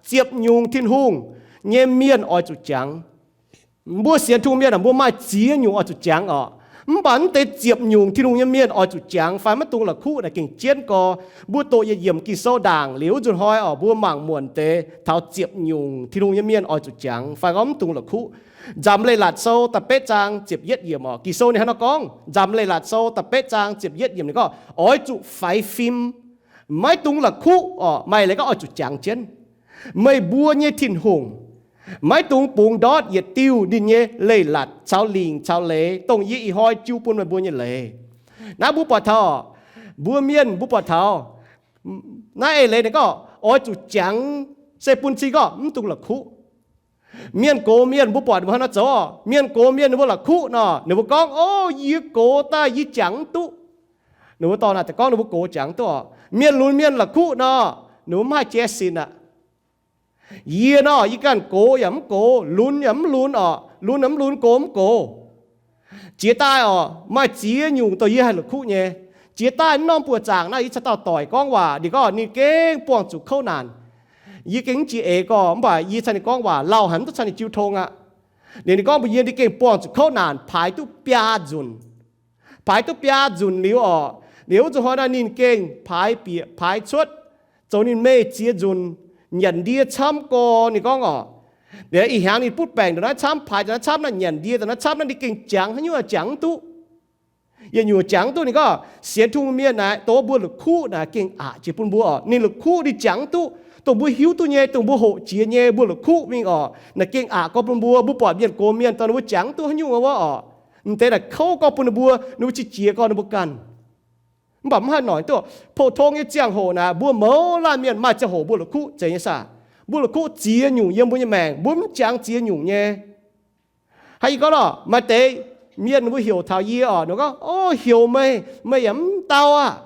Ziepc nyungc Tin-Hungh nyei mienh oix zuqc jangx. Mbuo sienx Tin-Hungh mienh aah, mbuo maaih ziex nyungc oix zuqc jangx oc. Mv baac mv deix ziepc nyungc Tin-Hungh nyei mienh oix zuqc jangx fai maiv dungx la'kuqv naaic gengh jienv gorx. Mbuo doqc yietc yiemc Ging-Sou ndaangc liuz nzunc hnoi oc, mbuo mangc muonc deix taux ziepc nyungc Tin-Hungh nyei mienh oix zuqc jangx fai gorngv mv dungx la'kuqv. Nzamc Leiz-Latc Sou da'betv zaang ziepc yietv yiemc oc. Ging-Sou ninh hnangv nor gorngv, Nzamc Leiz-Latc Sou da'betv zaang ziepc yietv yiemc ninh gorngv, oix zuqc faix fim, maiv dungx la'kuqv oc. Maaih leiz gorngv oix zuqc jangx jienv. Meih mbuo nyei Tin-Hungh, maiv dungx bungx ndortv yietc diuh ninh nyei leiz-latc caux lingc caux leiz, dongh yie ih hnoi jiu bun meih mbuo nyei leiz. Naaiv mbuo buatc taux, mbuo mienh mbuo buatc taux, naaiv eix leiz ninh gorngv oix zuqc jangx, se bun cing gorngv mv dungx la'kuqv. Mienh gox mienh mbuo buatc ninh mbuo hnangv nor zoux oc. Mienh gox mienh ninh mbuo la'kuqv nor, ninh mbuo gorngv, o, yie gox daaih yie jangx mv duqv. Ninh mbuo dorh naaic daaih gorngv ninh mbuo gox jangx duqv oc. Mienh lunx mienh la'kuqv nor, ninh mbuo mv haih jaiv sin aqv. Yie nor, yie ganh gox yaac mv gox, lunx yaac mv lunx oc, lunx yaac mv lunx, gox mv gox. Jiex daaih oc, maaih ziex nyungc dongh yie haih la'kuqv nyei. Jiex daaih wuov norm buoqc zaangc naaiv yie caux dauh doic gorngv waac, ninh gorngv ninh gengh buangh zuqc kouv naanc. Yie gengh mv jiex eix gorx, mv baac yie caux ninh gorngv waac lauh haic, mv duqv caux ninh jiu tong aqv. Liuz ninh gorngv mbuox yie, ninh gengh buangh zuqc kouv naanc paaix duqv biaa nzunc. Paaix duqv biaa nzunc liuz oc, liuz wuov nzunc hnoi naaiv ninh gengh paaix bieqc paaix cuotv, zoux ninh meih ziex nzunc, nyanc ndie camv gorx. Ninh gorngv oc, liuz ih hnyangx ninh butv baengc ndongc naaiv camv, paaix ndongc naaiv camv, naaiv nyanc ndie ndongc naaiv camv, naaiv ninh gengh jangx haaix nyungc jangx mv duqv. Yietc nyungc jangx mv duqv, ninh gorngv sienx Tin-Hungh mienh naaic dongh mbuo la'kuqv naaic gengh aqc jiex bun mbuo oc. Ninh la'kuqv ninh jangx mv duqv, dongh mbuo hiuv duqv nyei, dongh mbuo hoqc jiex nyei, mbuo la'kuqv mingh oc, naaic gengh aqc gorx bun mbuo. Mbuo buatc mienh gox mienh dongh ninh mbuo jangx mv duqv haaix nyungc wuov oc, m'deix naaic kouv gorx bun ninh mbuo, ninh mbuo qiex jiez gorx ninh mbuo ganh. Mv baac mv haih noic duqv, pou-tong nyei ziangh hoc naaic mbuo mouz laanh mienh maaih ziangh hoc mbuo la'kuqv zeiz nyei saah. Mbuo la'kuqv ziex nyungc yiem mbuo nyei maengc, mbuo mv jangx ziex nyungc nyei. Hnangv yie gorngv nor, maaih deix mienh mbuo heuc taux yie oc, ninh gorngv, o, heuc meih, meih yaac mv dau aqv.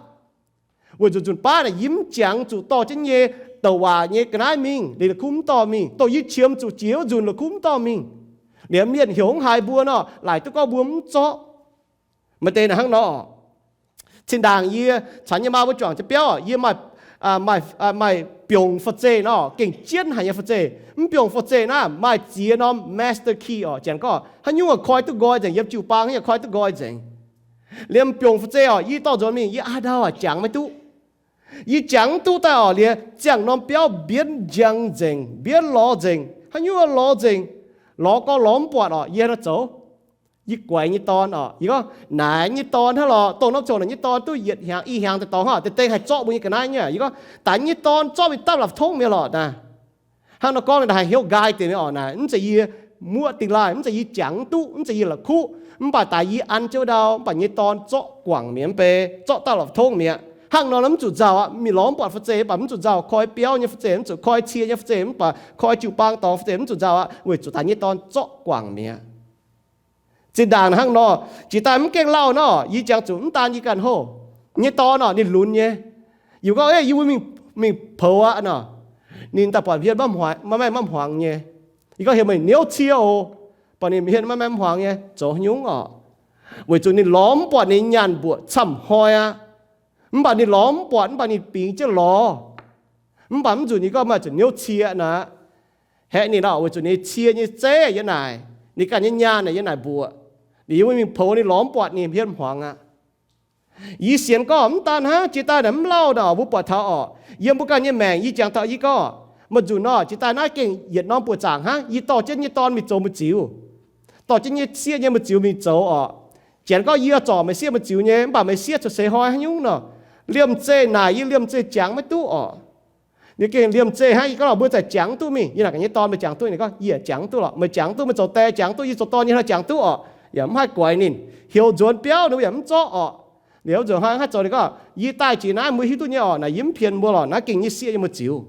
Weic zuqc nzunc baav naaic yie mv jangx zuqc dorh jienv nyei douc waac nyei ga'naaiv mingh, liuz la'kuqv mv dorh mingh. Dongh yie qiemx zuqc jiex wuov nzunc la'kuqv mv dorh mingh. Liuz mienh heuc mv haiz mbuo nor, laaic duqv gorngv mbuo mv zorqv. Maaih deix naaic hnangv nor. Zinh ndaangc yie caux nyei maa mbuo juangc jienv biauv, yie maaih, maaih biongc fa zeih nor, gengh jienv haic nyei fa zeih. Mv biongc fa zeih naaiv maaih ziex norm master key oc. Janx gorngv haaix nyungc koi duqv nqoi nzengc, yiem jiu-baang haaix nyungc koi duqv nqoi nzengc. Liemh biongc fa zeih oc, yie dorh nzuonx mingh, yie aa ndau aac jangx maiv duqv. Yie jangx mv duqv daaih oc, liuz ziangh norm biauv mbienv njang nzengc, mbienv lorz nzengc, haaix nyungc lorz nzengc, lorz gorx lorz mv buatc oc. Yie nor zoux, yie guaix nyei dorn oc, yie gorngv, naaic nyei dorn hnangv lorqc, dongh norm ziangh hoc naaic nyei dorn duqv yietc hnyangx i hnyangx daaih dorngx hnangv, deix deix haih zorqv mbuo nyei ga'naaiv nyei. Yie gorngv, daaih nyei dorn zorqv mingh dapv la'fapv tongv mi'aqv lorqc naaic. Hnangv nor gorngv ninh haiz hnyouv nqaai deix mi'aqv oc naaic. Mv zeiz yie muoqv dingh laaih, mv zeiz yie jangx mv duqv, mv zeiz yie la'kuqv, mv baac daaih yie an jienv ndau, mv baac nyei dorn zorqv guangc mi'aqv, mv bei zorqv dapv la'fapv tongv mi'aqv. Hnangv nor mv zuqc nzauh aqv. Mingh lorz mv buatc fa zeih, mv baac mv zuqc nzauh, koi biauv nyei fa zeih mv zuqc, koi cie nyei fa zeih mv baac koi jiu-baang dorngx fa zeih mv zuqc nzauh aqv, weic zuqc daaih nyei dorn zorqv guangc mi'aqv. Zinh ndaangc hnangv nor, jiex daaih mv gaengh lauh nor, yie jangx zuqc mv daan yie ganh houh. Nyei dorn nor ninh lunx nyei. Yie gorngv, yie mbuo mingh poux aqv nor, ninh daaih buatc hmien maiv maaih maiv hmuangx nyei. Yie gorngv heuc meih niouv cie oc. Buatc ninh hmien maiv maaih mv hmuangx nyei, zoux haaix nyungc oc? Weic zuqc ninh lorz mv buatc ninh nyaanh mbuoqc camv hnoi aqv. Mv baac ninh lorz mv buatc, mv baac ninh bingx jienv lorz. Mv baac mv nzunc yie gorngv maaih zuqc niouv cie naaic, haeqv ninh oc, weic zuqc ninh cie nyei zeiv yie naaic, ninh ganh nyei nyaanh naaic yie naaic mbuoqc. Ninh yie mbuo mingh poux ninh lorz mv buatc ninh hmien hmuangx aqv. Yie sienx gorngv mv daan hnangv, jiex daaih naaic mv lauh nor, mbuo buatc taux oc, yiem mbuo ganh nyei maengc yie jangx taux yie gorngv, maaih nzunc nor, jiex daaih naaiv gengh yietc norm buoqc zaangc hnangv, yie dorh jienv nyei dorn mingh zoux mbu'ziex, dorh jienv nyei sieqv nyei mbu'ziex mingh zoux oc. Janx gorngv, yie zorc meih sieqv mbu'ziex nyei, mv baac meih sieqv cuotv seix hnoi haaix nyungc nor, liemh zeih naaic yie liemh zeih jangx maiv duqv oc. Ninh gengh liemh zeih hnangv, yie gorngv, mbuo zaaih jangx duqv mingh. Yie naaic gaax nyei dorn, meih jangx duqv? Ninh gorngv, yie yaac jangx duqv lorqc. Meih jangx duqv, meih zoux die jangx duqv, yie zoux dorn nyei hnoi jangx duqv oc. Yaac mv haih guaix ninh. Heuc nzuonx biauv ninh mbuo yaac mv zorqv oc. Liuz nzuonx hnoi haaix zoux ninh gorngv, yie daaih jiex naaiv mbuo hiuv duqv nyei oc. Naaic yie mv pien mbuo lorqc, naaiv gengh nyei sieqv nyei mbu'ziex.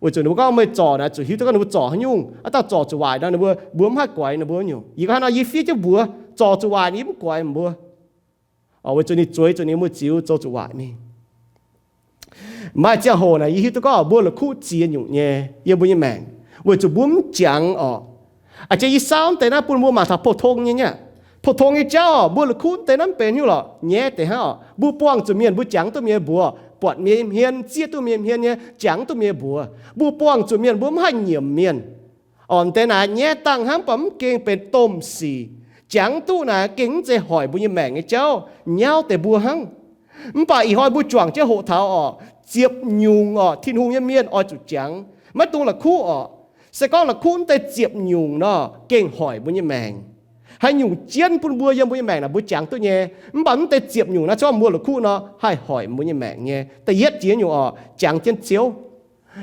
Weic zuqc ninh mbuo gorngv meih zorc naaic zuqc hiuv duqv gorngv ninh mbuo zorc haaix nyungc. Aav dauh zorc zuqc waaic nor ninh mbuo, mbuo mv haih guaix ninh mbuo nyungc. Yie gorngv hnangv nor, yie fiev jienv mbuox, zorc zuqc waaic ninh yie mv guaix mbuo. Oc, weic zuqc ninh zueiz zuqc ninh mbu'ziex zoux zuqc waaic mingh. Maaih ziangh hoc naaic yie hiuv duqv gorngv mbuo la'kuqv ziex nyungc nyei yiem mbuo nyei maengc, weic zuqc mbuo mv jangx oc. A'jang yie saauv deix naaiv bun mbuo mangc taux pou-tong nyei nyei. Pou-tong nyei jauv oc, mbuo la'kuqv deix naaiv mv benx haaix nyungc lorqc, nyaiv deix hnangv oc. Mbuo buangh zuqc mienh mbuo jangx duqv mienh mbuox, buatc mienh nyei hmien, zieqv duqv mienh nyei hmien nyei, jangx duqv mienh mbuox. Mbuo buangh zuqc mienh mbuo mv haih nyiemc mienh. Orqc, deix naaic nyaiv dangh hnangv, mv baac mv gengh benx domh sic. Jangx duqv naaic gengh mv zeiz hoic mbuo nyei maengc nyei jauv, nyauv deix mbuo hnangv. Mv baac ih hnoi mbuo juangc jienv hoqc taux orqc, ziepc nyungc orqc, Tin-Hungh nyei mienh oix zuqc jangx, maiv dungx la'kuqv orqc. Se gorngv la'kuqv mv deix ziepc nyungc nor, gengh hoic mbuo nyei maengc. Haaix nyungc jienv bun mbuo yiem mbuo nyei maengc naaic mbuo jangx duqv nyei. Mv baac mv deix ziepc nyungc naaiv, se gorngv mbuo la'kuqv nor, haih hoic mbuo nyei maengc nyei. Da'yietv jiex nyungc orqc, jangx jienv Ziouv.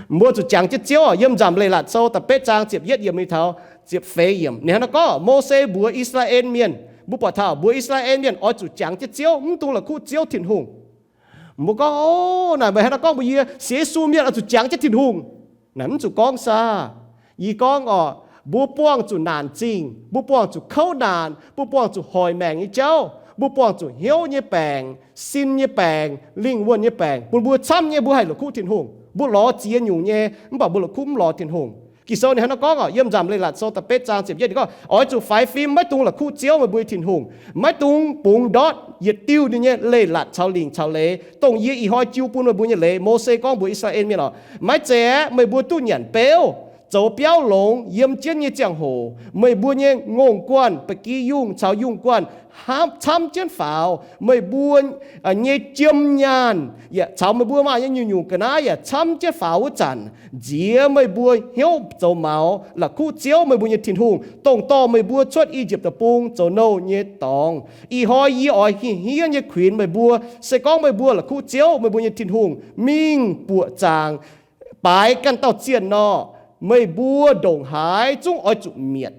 Mbuo zuqc jangx jienv Ziouv orqc. Yiem Nzamc Leiz-Latc Sou da'betv zaang ziepc yietv yiemc mingh taux ziepc feix yiemc, ninh hnangv naaiv gorngv Mose mbuox I^saa^laa^en Mienh, mbuo buatc taux mbuox I^saa^laa^en Mienh oix zuqc jangx jienv Ziouv, mv dungx la'kuqv Ziouv Tin-Hungh. Mbuo gorngv, Ov, naaic meih hnangv naaiv gorngv mbuo yie sienx Yesu mienh oix zuqc jangx jienv Tin-Hungh. Naaic mv zuqc gorngv saah. Yie gorngv orqc, mbuo buangh zuqc naanc zingh, mbuo buangh zuqc kouv naanc, mbuo buangh zuqc hoic maengc nyei jauv, mbuo buangh zuqc hnyouv nyei baengc, sin nyei baengc, lingh wuonh nyei baengc bun mbuo camv nyei, mbuo haih la'kuqv Tin-Hungh. Mbuo lorz ziex nyungc nyei, mv baac mbuo la'kuqv mv lorz Tin-Hungh. Ging-Sou ninh hnangv naaiv gorngv orqc, yiem Nzamc Leiz-Latc Sou da'betv zaang ziepc yietv ninh gorngv, Oix zuqc faix fim, maiv dungx la'kuqv Ziouv, meih mbuo nyei Tin-Hungh. Maiv dungx bungx ndortv yietc diuh ninh nyei leiz-latc caux lingc caux leiz, dongh yie ih hnoi jiu bun meih mbuo nyei leiz. Mose gorngv mbuox I^saa^laa^en Mienh orqc, Maiv zeiz aeqv, meih mbuo duqv nyanc beuv, zoux biauv longx, yiem jienv nyei ziangh hoc meih mbuo nyei ngongh guanh, ba'gi yungh caux yungh guanh camv jienv faaux. Meih mbuo nyei jiem nyaanh yaac caux meih mbuo maaih nyei nyungc-nyungc ga'naaiv yaac camv jienv faaux wuov zanc, nziex meih mbuo hnyouv zoux maux, la'kuqv Ziouv, meih mbuo nyei Tin-Hungh, dongh dorh meih mbuo cuotv I^yipv Deic-Bung zoux nouh nyei dorngx. Ih hnoi yie oix hiev hiev nyei kuinx meih mbuo, se gorngv meih mbuo la'kuqv Ziouv, meih mbuo nyei Tin-Hungh, mingh buoqc zaangc baaix ganh dauh zienh nor, meih mbuo ndongc haaix zungv oix zuqc mietc.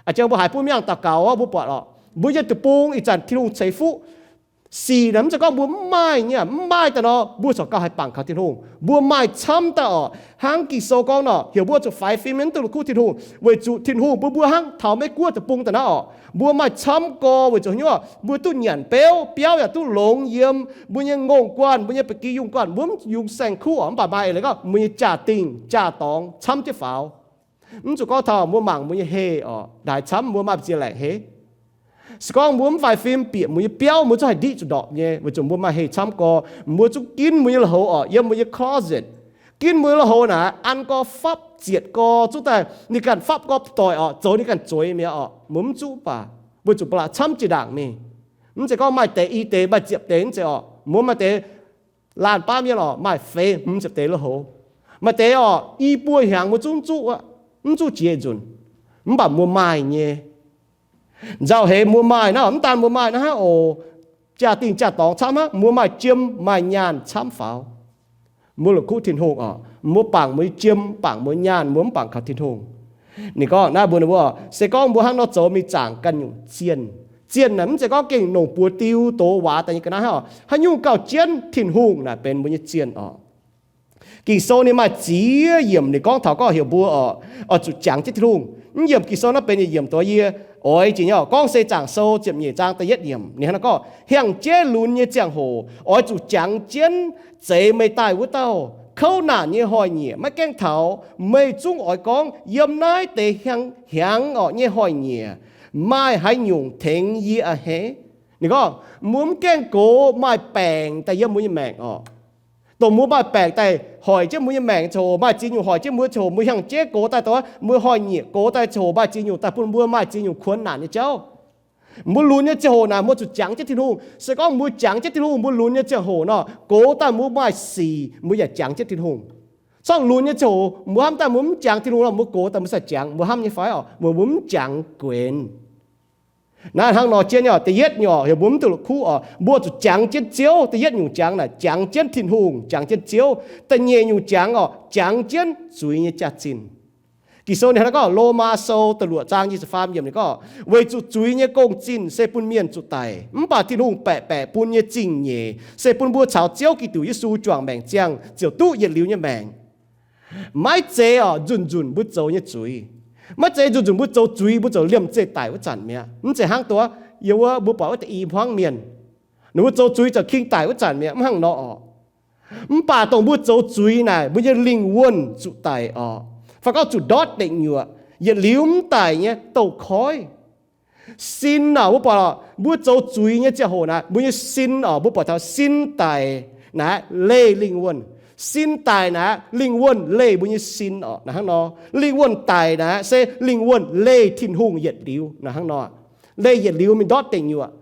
A'jang mbuo haiz bun mienh daux gaux, mbuo buatc orqc, mbuo nyei deic-bung ih zanc Tin-Hungh ceix fuqv. Sic naaic mv zeiz gorngv mbuo mv maaih nyei, mv maaih daaih nor, mbuo corc gauh haih bangc kaux Tin-Hungh. Mbuo maaih camv daaih orqc. Hnangv Ging-Sou gorngv nor, heuc mbuo zuqc faix fim, maiv dungx la'kuqv Tin-Hungh, weic zuqc Tin-Hungh bun mbuo hnangv taux Meiv-Guoqv deic-bung daaih naaiv orqc, mbuo maaih camv gorx weic zuqc hnyouv mbuo duqv nyanc beuv, biauv yaac duqv longx yiem, mbuo nyei ngongh guanh, mbuo nyei ba'gi yungh guanh, mbuo mv yungz saeng-kuv orqc, mv baac maaih eix leiz gorngv mbuo nyei jaa-dingh jaa-dorngx camv jienv faaux. Mv zuqc gorngv taux mbuo mangc mbuo nyei heh orqc, ndaaix camv mbuo maaih ziex laengc heh. Se gorngv mbuo mv faix fim, bieqc mbuo nyei biauv mbuo zungv haih ndiqv zuqc ndorpc nyei, weic zuqc mbuo maaih heh camv gorx. Mbuo zungv ginv mbuo nyei lui-houx orqc, yiem mbuo nyei closet. Ginv mbuo nyei lui-houx naaic, an gorx fapv zietc gorx, zungv daaih ninh ganh fapv gorx doic orqc, zoux ninh ganh zueiz mi'aqv orqc. Mbuo mv zuqc baac, weic zuqc ba'laqc camv jiex ndaangc mingh. Mv zeiz gorngv maaih deix i deix, maaih ziepc deix mv zeiz orqc. Mbuo maaih deix laanh baamv mienh orqc, maaih feix hmz ziepc deix lui-houx. Maaih deix orqc, i buo hnyangx mbuo zungv zuqv aqv, mv zuqc jiex nzunc. Mv baac mbuo maaih nyei. Nzauh heix mbuo maaih naaiv, mv daan mbuo maaih naaiv hnangv oc, jaa-dingh jaa-dorngx camv hnangv, mbuo maaih jiem maaih nyaanh camv faaux. Mbuo la'kuqv Tin-Hungh orqc, mbuo bangc mbuo nyei jiem, bangc mbuo nyaanh, mbuo mv bangc kaux Tin-Hungh. Ninh gorngv naaiv mbuo, ninh mbuo, se gorngv mbuo hnangv nor zoux mingh zaangc ganh nyungc zienh. Zienh naaic mv zeiz gorngv gengh longc buoz diu doz waac daaih nyei ga'naaiv hnangv orqc. Haaix nyungc gauh jienv Tin-Hungh naaic benx mbuo nyei zienh orqc. Ging-Sou ninh maaih ziex yiemc ninh gorngv taux gorngv heuc mbuo orqc, oix zuqc jangx jienv Tin-Hungh. Mv yiemc Ging-Sou naaiv benx yietc yiemc doz yie oix jiex nyei orqc. Gorngv se Zaangc Sou ziepc nyeic zaang da'yietv yiemc ninh hnangv naaiv gorngv, Hiangx jeiv lunx nyei ziangh hoc oix zuqc jangx jienv zeix meih daaih wuov dauh. Kouv naanc nyei hnoi-nyieqc maiv gaengh taux, meih zungv oix gorngv, Yiem naaiv deix hiangx orqc nyei hnoi-nyieqc maaih haaix nyungc tengx yie a'hneiv? Ninh gorngv mbuo mv gaengh gox maaih baengc daaih yiem mbuo nyei maengc orqc. Dongh mbuo maaih baengc daaih hoic jienv mbuo nyei maengc ziangh hoc, maaih ziex nyungc hoic jienv mbuo ziangh hoc, mbuo hiangx jeiv gox daaih, dongh mbuo hnoi-nyieqc gox daaih ziangh hoc maaih ziex nyungc daaih bun mbuo maaih ziex nyungc kuonx naanc nyei jauv. Mbuo lunx nyei ziangh hoc naaic mbuo zuqc jangx jienv Tin-Hungh. Se gorngv mbuo jangx jienv Tin-Hungh, mbuo lunx nyei ziangh hoc nor, gox daaih mbuo maaih sic, mbuo yaac jangx jienv Tin-Hungh. Corc lunx nyei ziangh hoc mbuo hnamv daaih mbuo mv jangx Tin-Hungh nor, mbuo gox daaih mbuo sai jangx, mbuo hnamv nyei fai orqc, mbuo mv jangx guenx. Naaiv hnangv nor jienv nyei orqc, da'yietv nyungc orqc, heuc mbuo mv dungx la'kuqv orqc, mbuo zuqc jangx jienv Ziouv. Da'yietv nyungc jangx naaic jangx jienv Tin-Hungh, jangx jienv Ziouv. Da'nyeic nyungc jangx orqc, jangx jienv zuiz nyei jaax-zinh. Ging-Sou ninh hnangv naaiv gorngv, Lomaa Sou da'luoqc zaang nyic ziepc faam yiemc ninh gorngv, Weic zuqc zuiz nyei gong-zinh se bun mienh zuqc daic, mv baac Tin-Hungh baeqc baeqc bun nyei zingh nyeic se bun mbuo caux Ziouv Giduc Yesu juangc maengc ziangh ziouc duqv yietc liuz nyei maengc. Maiv zeiz orqc nzunc nzunc mbuo zoux nyei zuiz. Maiv zeiz nzunc nzunc mbuo zoux zuiz mbuo ziouc liemh zeih daic wuov zanc mi'aqv. Mv zeiz hnangv duqv yiem wuov mbuo buatc wuov deix i hmuangv mienh, ninh mbuo zoux zuiz ziouc king daic wuov zanc mi'aqv, mv hnangv nor orqc. Mv baac dongh mbuo zoux zuiz naaic, mbuo nyei lingh wuonh zuqc daic orqc, fai gorngv zuqc ndortv deic nyuoqc, yietc liuz mv daic nyei douz-koiv. Sin orqc, mbuo buatc mbuo zoux zuiz nyei ziangh hoc naaic, mbuo nyei sin orqc, mbuo buatc taux sin daic. naaic leih lingh wuonh. Sin daic naaic lingh wuonh leih mbuo nyei sin orqc, naaic hnangv nor. Lingh wuonh daic naaic se lingh wuonh leih Tin-Hungh yietc liuz, naaic hnangv nor. Leih yietc liuz mingh ndortv deic nyuoqc,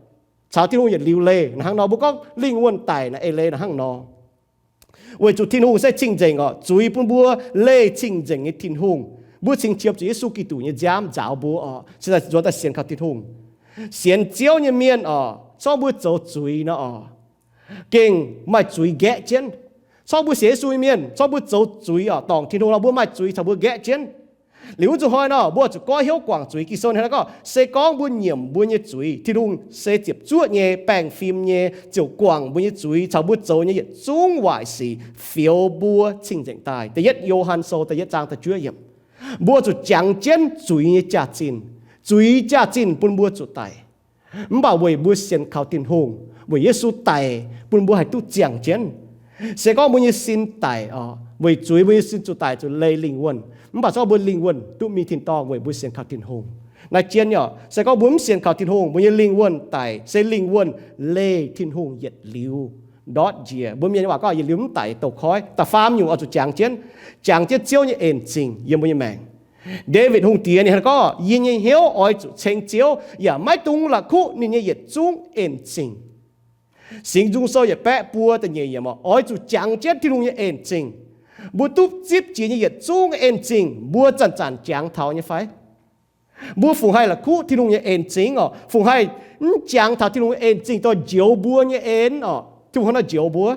caux Tin-Hungh yietc liuz leih, naaic hnangv nor. Mbuo gorngv lingh wuonh daic naaic eix leiz naaic hnangv nor. Weic zuqc Tin-Hungh se cing-nzengc orqc, zuiz bun mbuo leih cing-nzengc nyei Tin-Hungh. Mbuo cingx qiemx zuqc Yesu Giduc nyei nziaamv nzaaux mbuo orqc, cingx daaih nzuonx daaih sienx kaux Tin-Hungh. Sienx Ziouv nyei mienh orqc, se gorngv mbuo zoux zuiz nor orqc, gengh maaih zuiz nqaeqv jienv. Se gorngv mbuo sienx Yesu nyei mienh, se gorngv mbuo zoux zuiz orqc, dorngc Tin-Hungh nor, mbuo maaih zuiz caux mbuo nqaeqv jienv. Liuz wuov zuqc hnoi nor, mbuo zuqc goiv hnyouv guangc zuiz. Ging-Sou hnangv naaiv gorngv, se gorngv mbuo nyiemc mbuo nyei zuiz, Tin-Hungh se ziepc zuoqv nyei, baengh fim nyei, ziouc guangc mbuo nyei zuiz caux mbuo zoux nyei yietc zungv waaic sic, fioux mbuo cing-nzengc daaih. Da'yietv Yo^han Sou da'yietv zaang da'juov yiemc. Mbuo zuqc jangx jienv zuiz nyei jaax-zinh. Zuiz jaax-zinh bun mbuo zuqc daic. Mv baac weic mbuo sienx kaux Tin-Hungh, weic Yesu daic bun mbuo haih duqv ziangh jienv. Se gorngv mbuo nyei sin daic orqc, weic zuiz mbuo nyei sin zuqc daic, zuqc leih lingh wuonh. Mv baac se gorngv mbuo lingh wuonh duqv mingh tin-dorngh weic mbuo sienx kaux Tin-Hungh. Naaiv jien orqc, se gorngv mbuo mv sienx kaux Tin-Hungh, mbuo nyei lingh wuonh daic se lingh wuonh leih Tin-Hungh yietc liuz ndortv njiec. Mbuo mienh nyei waac gorngv yietc liuz mv daic douh koiv. Da'faam nyungc oix zuqc jangx jienv, jangx jienv Ziouv nyei en zingh yiem mbuo nyei maengc. Ndaawitv Hungh Diex ninh hnangv gorngv, yie nyei hnyouv oix zuqc ceng Ziouv, yaac maiv dungx la'kuqv ninh nyei yietc zungv en zingh. Singx Nzung Sou yietc baeqv buo da'nyeic yiemc, oix zuqc jangx jienv Tin-Hungh nyei en zingh. Mbuo duqv zipv jiex nyei yietc zungv en zingh, mbuo zanc-zanc jangx taux nyei fai? Mbuo fungc haih la'kuqv Tin-Hungh nyei en zingh orqc? Fungc haih mv jangx taux Tin-Hungh nyei en zingh dorh njoux mbuo nyei en orqc? Tin-Hungh hnangv nor njoux mbuo.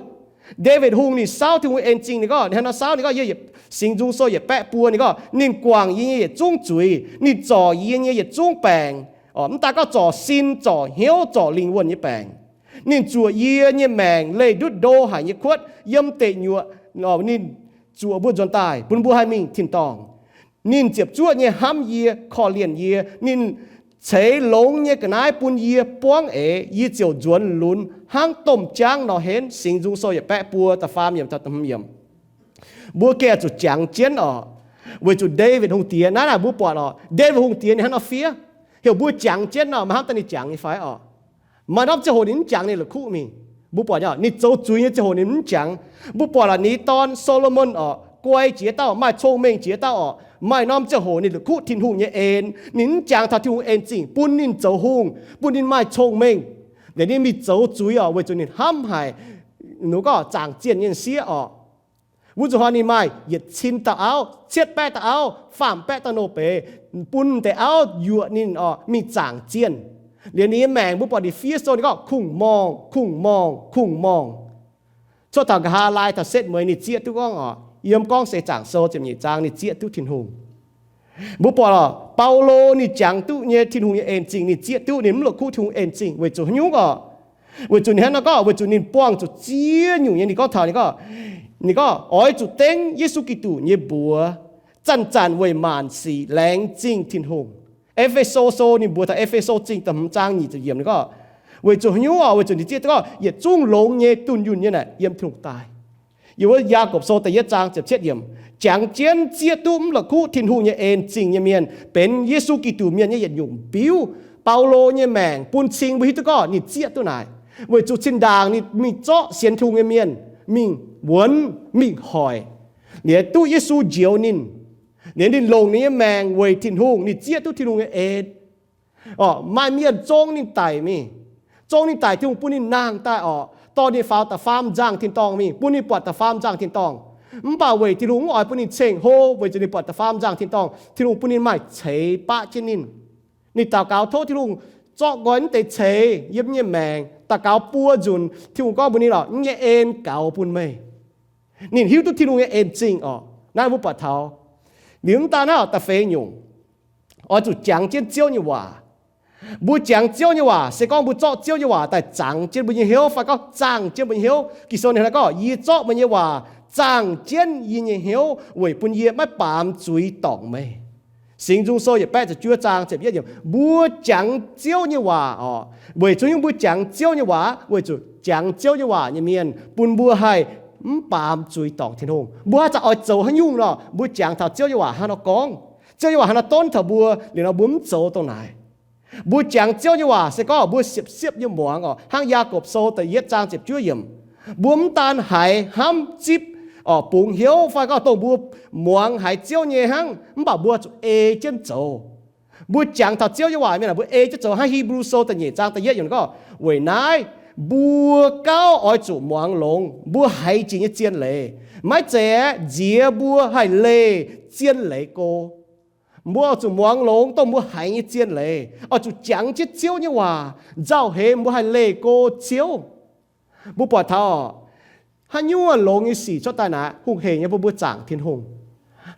Ndaawitv Hungh ninh saauv Tin-Hungh nyei en zingh, ninh gorngv, ninh hnangv nor saauv, ninh gorngv, Singx Nzung Sou yietc baeqv buo, ninh gorngv, ninh guangc yie nyei yietc zungv zuiz, ninh zorc yie nyei yietc zungv baengc, mv daaih gorngv zorc sin, zorc hnyouv, zorc lingh wuonh nyei baengc. Ninh zuoqc yie nyei maengc leih ndutv ndo haic nyei kuotv yiem deic nyuoqc. Ninh zuoqc mbuo nzuonx daaih bun mbuo haih mingh tin-dorngh. Ninh ziepc zuoqv nyei hnamv yie, korv-lienh yie. Ninh ceix longx nyei ga'naaiv bun yie buangv eix, yie ziouc nzuonx lunx hnangv domh jaangv nor henv. Singx Nzung Sou yietc baeqv buo da'faam yiemc taux da'hmz yiemc. Mbuo gengh zuqc jangx jienv orqc, weic zuqc Ndaawitv Hungh Diex naaiv naaic mbuo buatc orqc, Ndaawitv Hungh Diex ninh hnangv nor fiev. Heuc mbuo jangx jienv nor, maaih hnamv daaih ninh jangx nyei fai orqc? Maaih norm ziangh hoc ninh mv jangx, ninh la'kuqv mingh. Mbuo buatc nyei, ninh zoux zuiz nyei ziangh hoc ninh mv jangx. Mbuo buatc la'nyeic dorn, Solomon orqc, guai jiex dauh, maaih cong-mengh jiex dauh orqc, maaih norm ziangh hoc ninh la'kuqv Tin-Hungh nyei en. Ninh mv jangx taux Tin-Hungh en zingh bun ninh zoux hungh, bun ninh maaih cong-mengh. Liuz ninh mingh zoux zuiz orqc, weic zuqc ninh hnamv haic, ninh gorngv zaangc zienh nyei sieqv orqc. Wuov nzunc hnoi ninh maaih yietc cin dauh auv, cietv baeqv dauh auv, faam baeqv dauh nouh beiz, bun deix auv yuoqc ninh orqc, mingh zaangc zienh. Liuz ninh nyei maengc mbuo buatc ninh fiev sou ninh gorngv kungx-morngh, kungx-morngh, kungx-morngh. Cuotv taux nqa'haav laai taux setv mueiz ninh zieqv duqv gorngv orqc, yiem Gorngv Seix Zaangc Sou ziepc nyeic zaang ninh zieqv duqv Tin-Hungh. Mbuo buatc orqc, Baulo ninh jangx duqv nyei Tin-Hungh nyei en zingh ninh zieqv duqv, ninh mv la'kuqv Tin-Hungh en zingh weic zuqc haaix nyungc orqc? Weic zuqc ninh hnangv naaiv gorngv, weic zuqc ninh buangh zuqc ziex nyungc nyei, ninh gorngv taux, ninh gorngv, ninh gorngv oix zuqc dengv Yesu Giduc nyei mbuox, zanc-zanc weic maanc sic laengz zingh Tin-Hungh. E^fe^so Sou ninh mbuox taux E^fe^so Zingh da'hmz zaang nyic ziepc yiemc ninh gorngv, weic zuqc haaix nyungc orqc? Weic zuqc ninh zieqv duqv gorngv yietc zungv longx nyei, dunh yunh nyei naaic yiem Tin-Hungh daaih. Yiem wuov Yaagorpc Sou da'yietv zaang ziepc cietv yiemc, jangx jienv zieqv duqv mv la'kuqv Tin-Hungh nyei en zingh nyei mienh benx Yesu Giduc mienh nyei yietc nyungc biuv. Baulo nyei maengc bun cing mbuo hiuv duqv gorngv ninh zieqv duqv naaic, weic zuqc zinh ndaangc ninh mingh zorqv sienx Tin-Hungh nyei mienh mingh wuonx, mingh hoic, liuz duqv Yesu njoux ninh, liuz ninh longc ninh nyei maengc weic Tin-Hungh, ninh zieqv duqv Tin-Hungh nyei en. Orqc, maaih mienh zong ninh daic mingh. Zong ninh daic, Tin-Hungh bun ninh nangh daaih orqc, dorh ninh faaux da'faam nzangh tin-dorngh mingh, bun ninh buatc da'faam nzangh tin-dorngh. Mv baac weic Tin-Hungh mv oix bun ninh ceng hlo, weic zuqc ninh buatc da'faam nzangh tin-dorngh, Tin-Hungh bun ninh maaih ceix baqv jienv ninh. Ninh daux gaux tov Tin-Hungh zorqv nqoi naaiv deix ceix yiem nyei maengc. Daux gaux buo nzunc, Tin-Hungh gorngv mbuox ninh orqc, yie nyei en gaux bun meih. Ninh hiuv duqv Tin-Hungh nyei en zingh orqc. Naaiv mbuo buatc taux, liuz mv daan naaiv da'feix nyungc, oix zuqc jangx jienv Ziouv nyei waac. Mbuo jangx Ziouv nyei waac se gorngv mbuo zorqv Ziouv nyei waac daaih zangx jienv mbuo nyei hnyouv fai gorngv zaangh jienv mbuo nyei hnyouv. Ging-Sou ninh hnangv naaiv gorngv, yie zorqv meih nyei waac zaangh jienv yie nyei hnyouv weic bun yie maiv baamz zuiz dorngc meih. Singx Nzung Sou yietc baeqv ziepc juov zaang ziepc yietv yiemc, mbuo jangx Ziouv nyei waac orqc. Weic zuqc nyungc mbuo jangx Ziouv nyei waac, weic zuqc jangx Ziouv nyei waac nyei mienh bun mbuo haih mv baamz zuiz dorngc Tin-Hungh. Mbuo haaix zanc oix zoux haaix nyungc nor, mbuo jangx taux Ziouv nyei waac hnangv nor gorngv, Ziouv nyei waac hnangv nor donv taux mbuo, liuz nor mbuo mv zoux dongh naaic. Mbuo jangx Ziouv nyei waac se gorngv mbuo siepv-siepv nyei muangx orqc, hnangv Yaagorpc Sou da'yietv zaang ziepc juov yiemc. Mbuo mv daan haiz hnamv zipv, orqc, bungx hnyouv fai gorngv dongh mbuo muangx haiz Ziouv nyei hnangv, mv baac mbuo zuqc ei jienv zoux. Mbuo jangx taux Ziouv nyei waac mienh, mbuo ei jienv zoux hnangv Hipv^lu Sou da'nyeic zaang da'yietv yiemc gorngv, weic naaiv mbuo gauh oix zuqc muangx longx mbuo haiz jiex nyei zien leiz, maiv zeiz aeqv, nziex mbuo haih leih zien leiz go. Mbuo oix zuqc muangx longx dongh mbuo haiz nyei zien leiz, oix zuqc jangx jienv Ziouv nyei waac nzauh heix mbuo haih leih go Ziouv. Mbuo buatc taux haaix nyungc longx nyei sic cuotv daaih naaic, hungh heic nyei bun mbuo zaangc Tin-Hungh.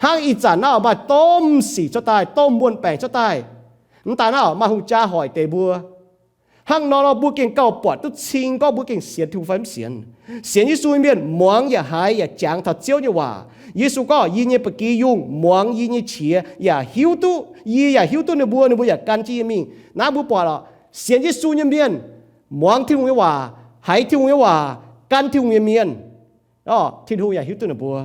Hnangv ih zanc naaiv maaih domh sic cuotv daaih, domh muonh baengc cuotv daaih, mv daaih naaiv maaih hungh jaa hoic deix mbuo. Hnangv nor, mbuo gengh gauh buatc duqv cing gorngv mbuo gengh sienx Tin-Hungh fai mv sienx. Sienx Yesu nyei mienh muangx yaac haiz yaac jangx taux Ziouv nyei waac. Yesu gorngv, yie nyei ba'gi yungh muangx yie nyei qiex yaac hiuv duqv, yie yaac hiuv duqv ninh mbuo, ninh mbuo yaac gan jienv yie mingh. Naaiv mbuo buatc lorqc, sienx Yesu nyei mienh muangx Tin-Hungh nyei waac, haiz Tin-Hungh nyei waac, gan Tin-Hungh nyei mienh, Tin-Hungh yaac hiuv duqv ninh mbuo.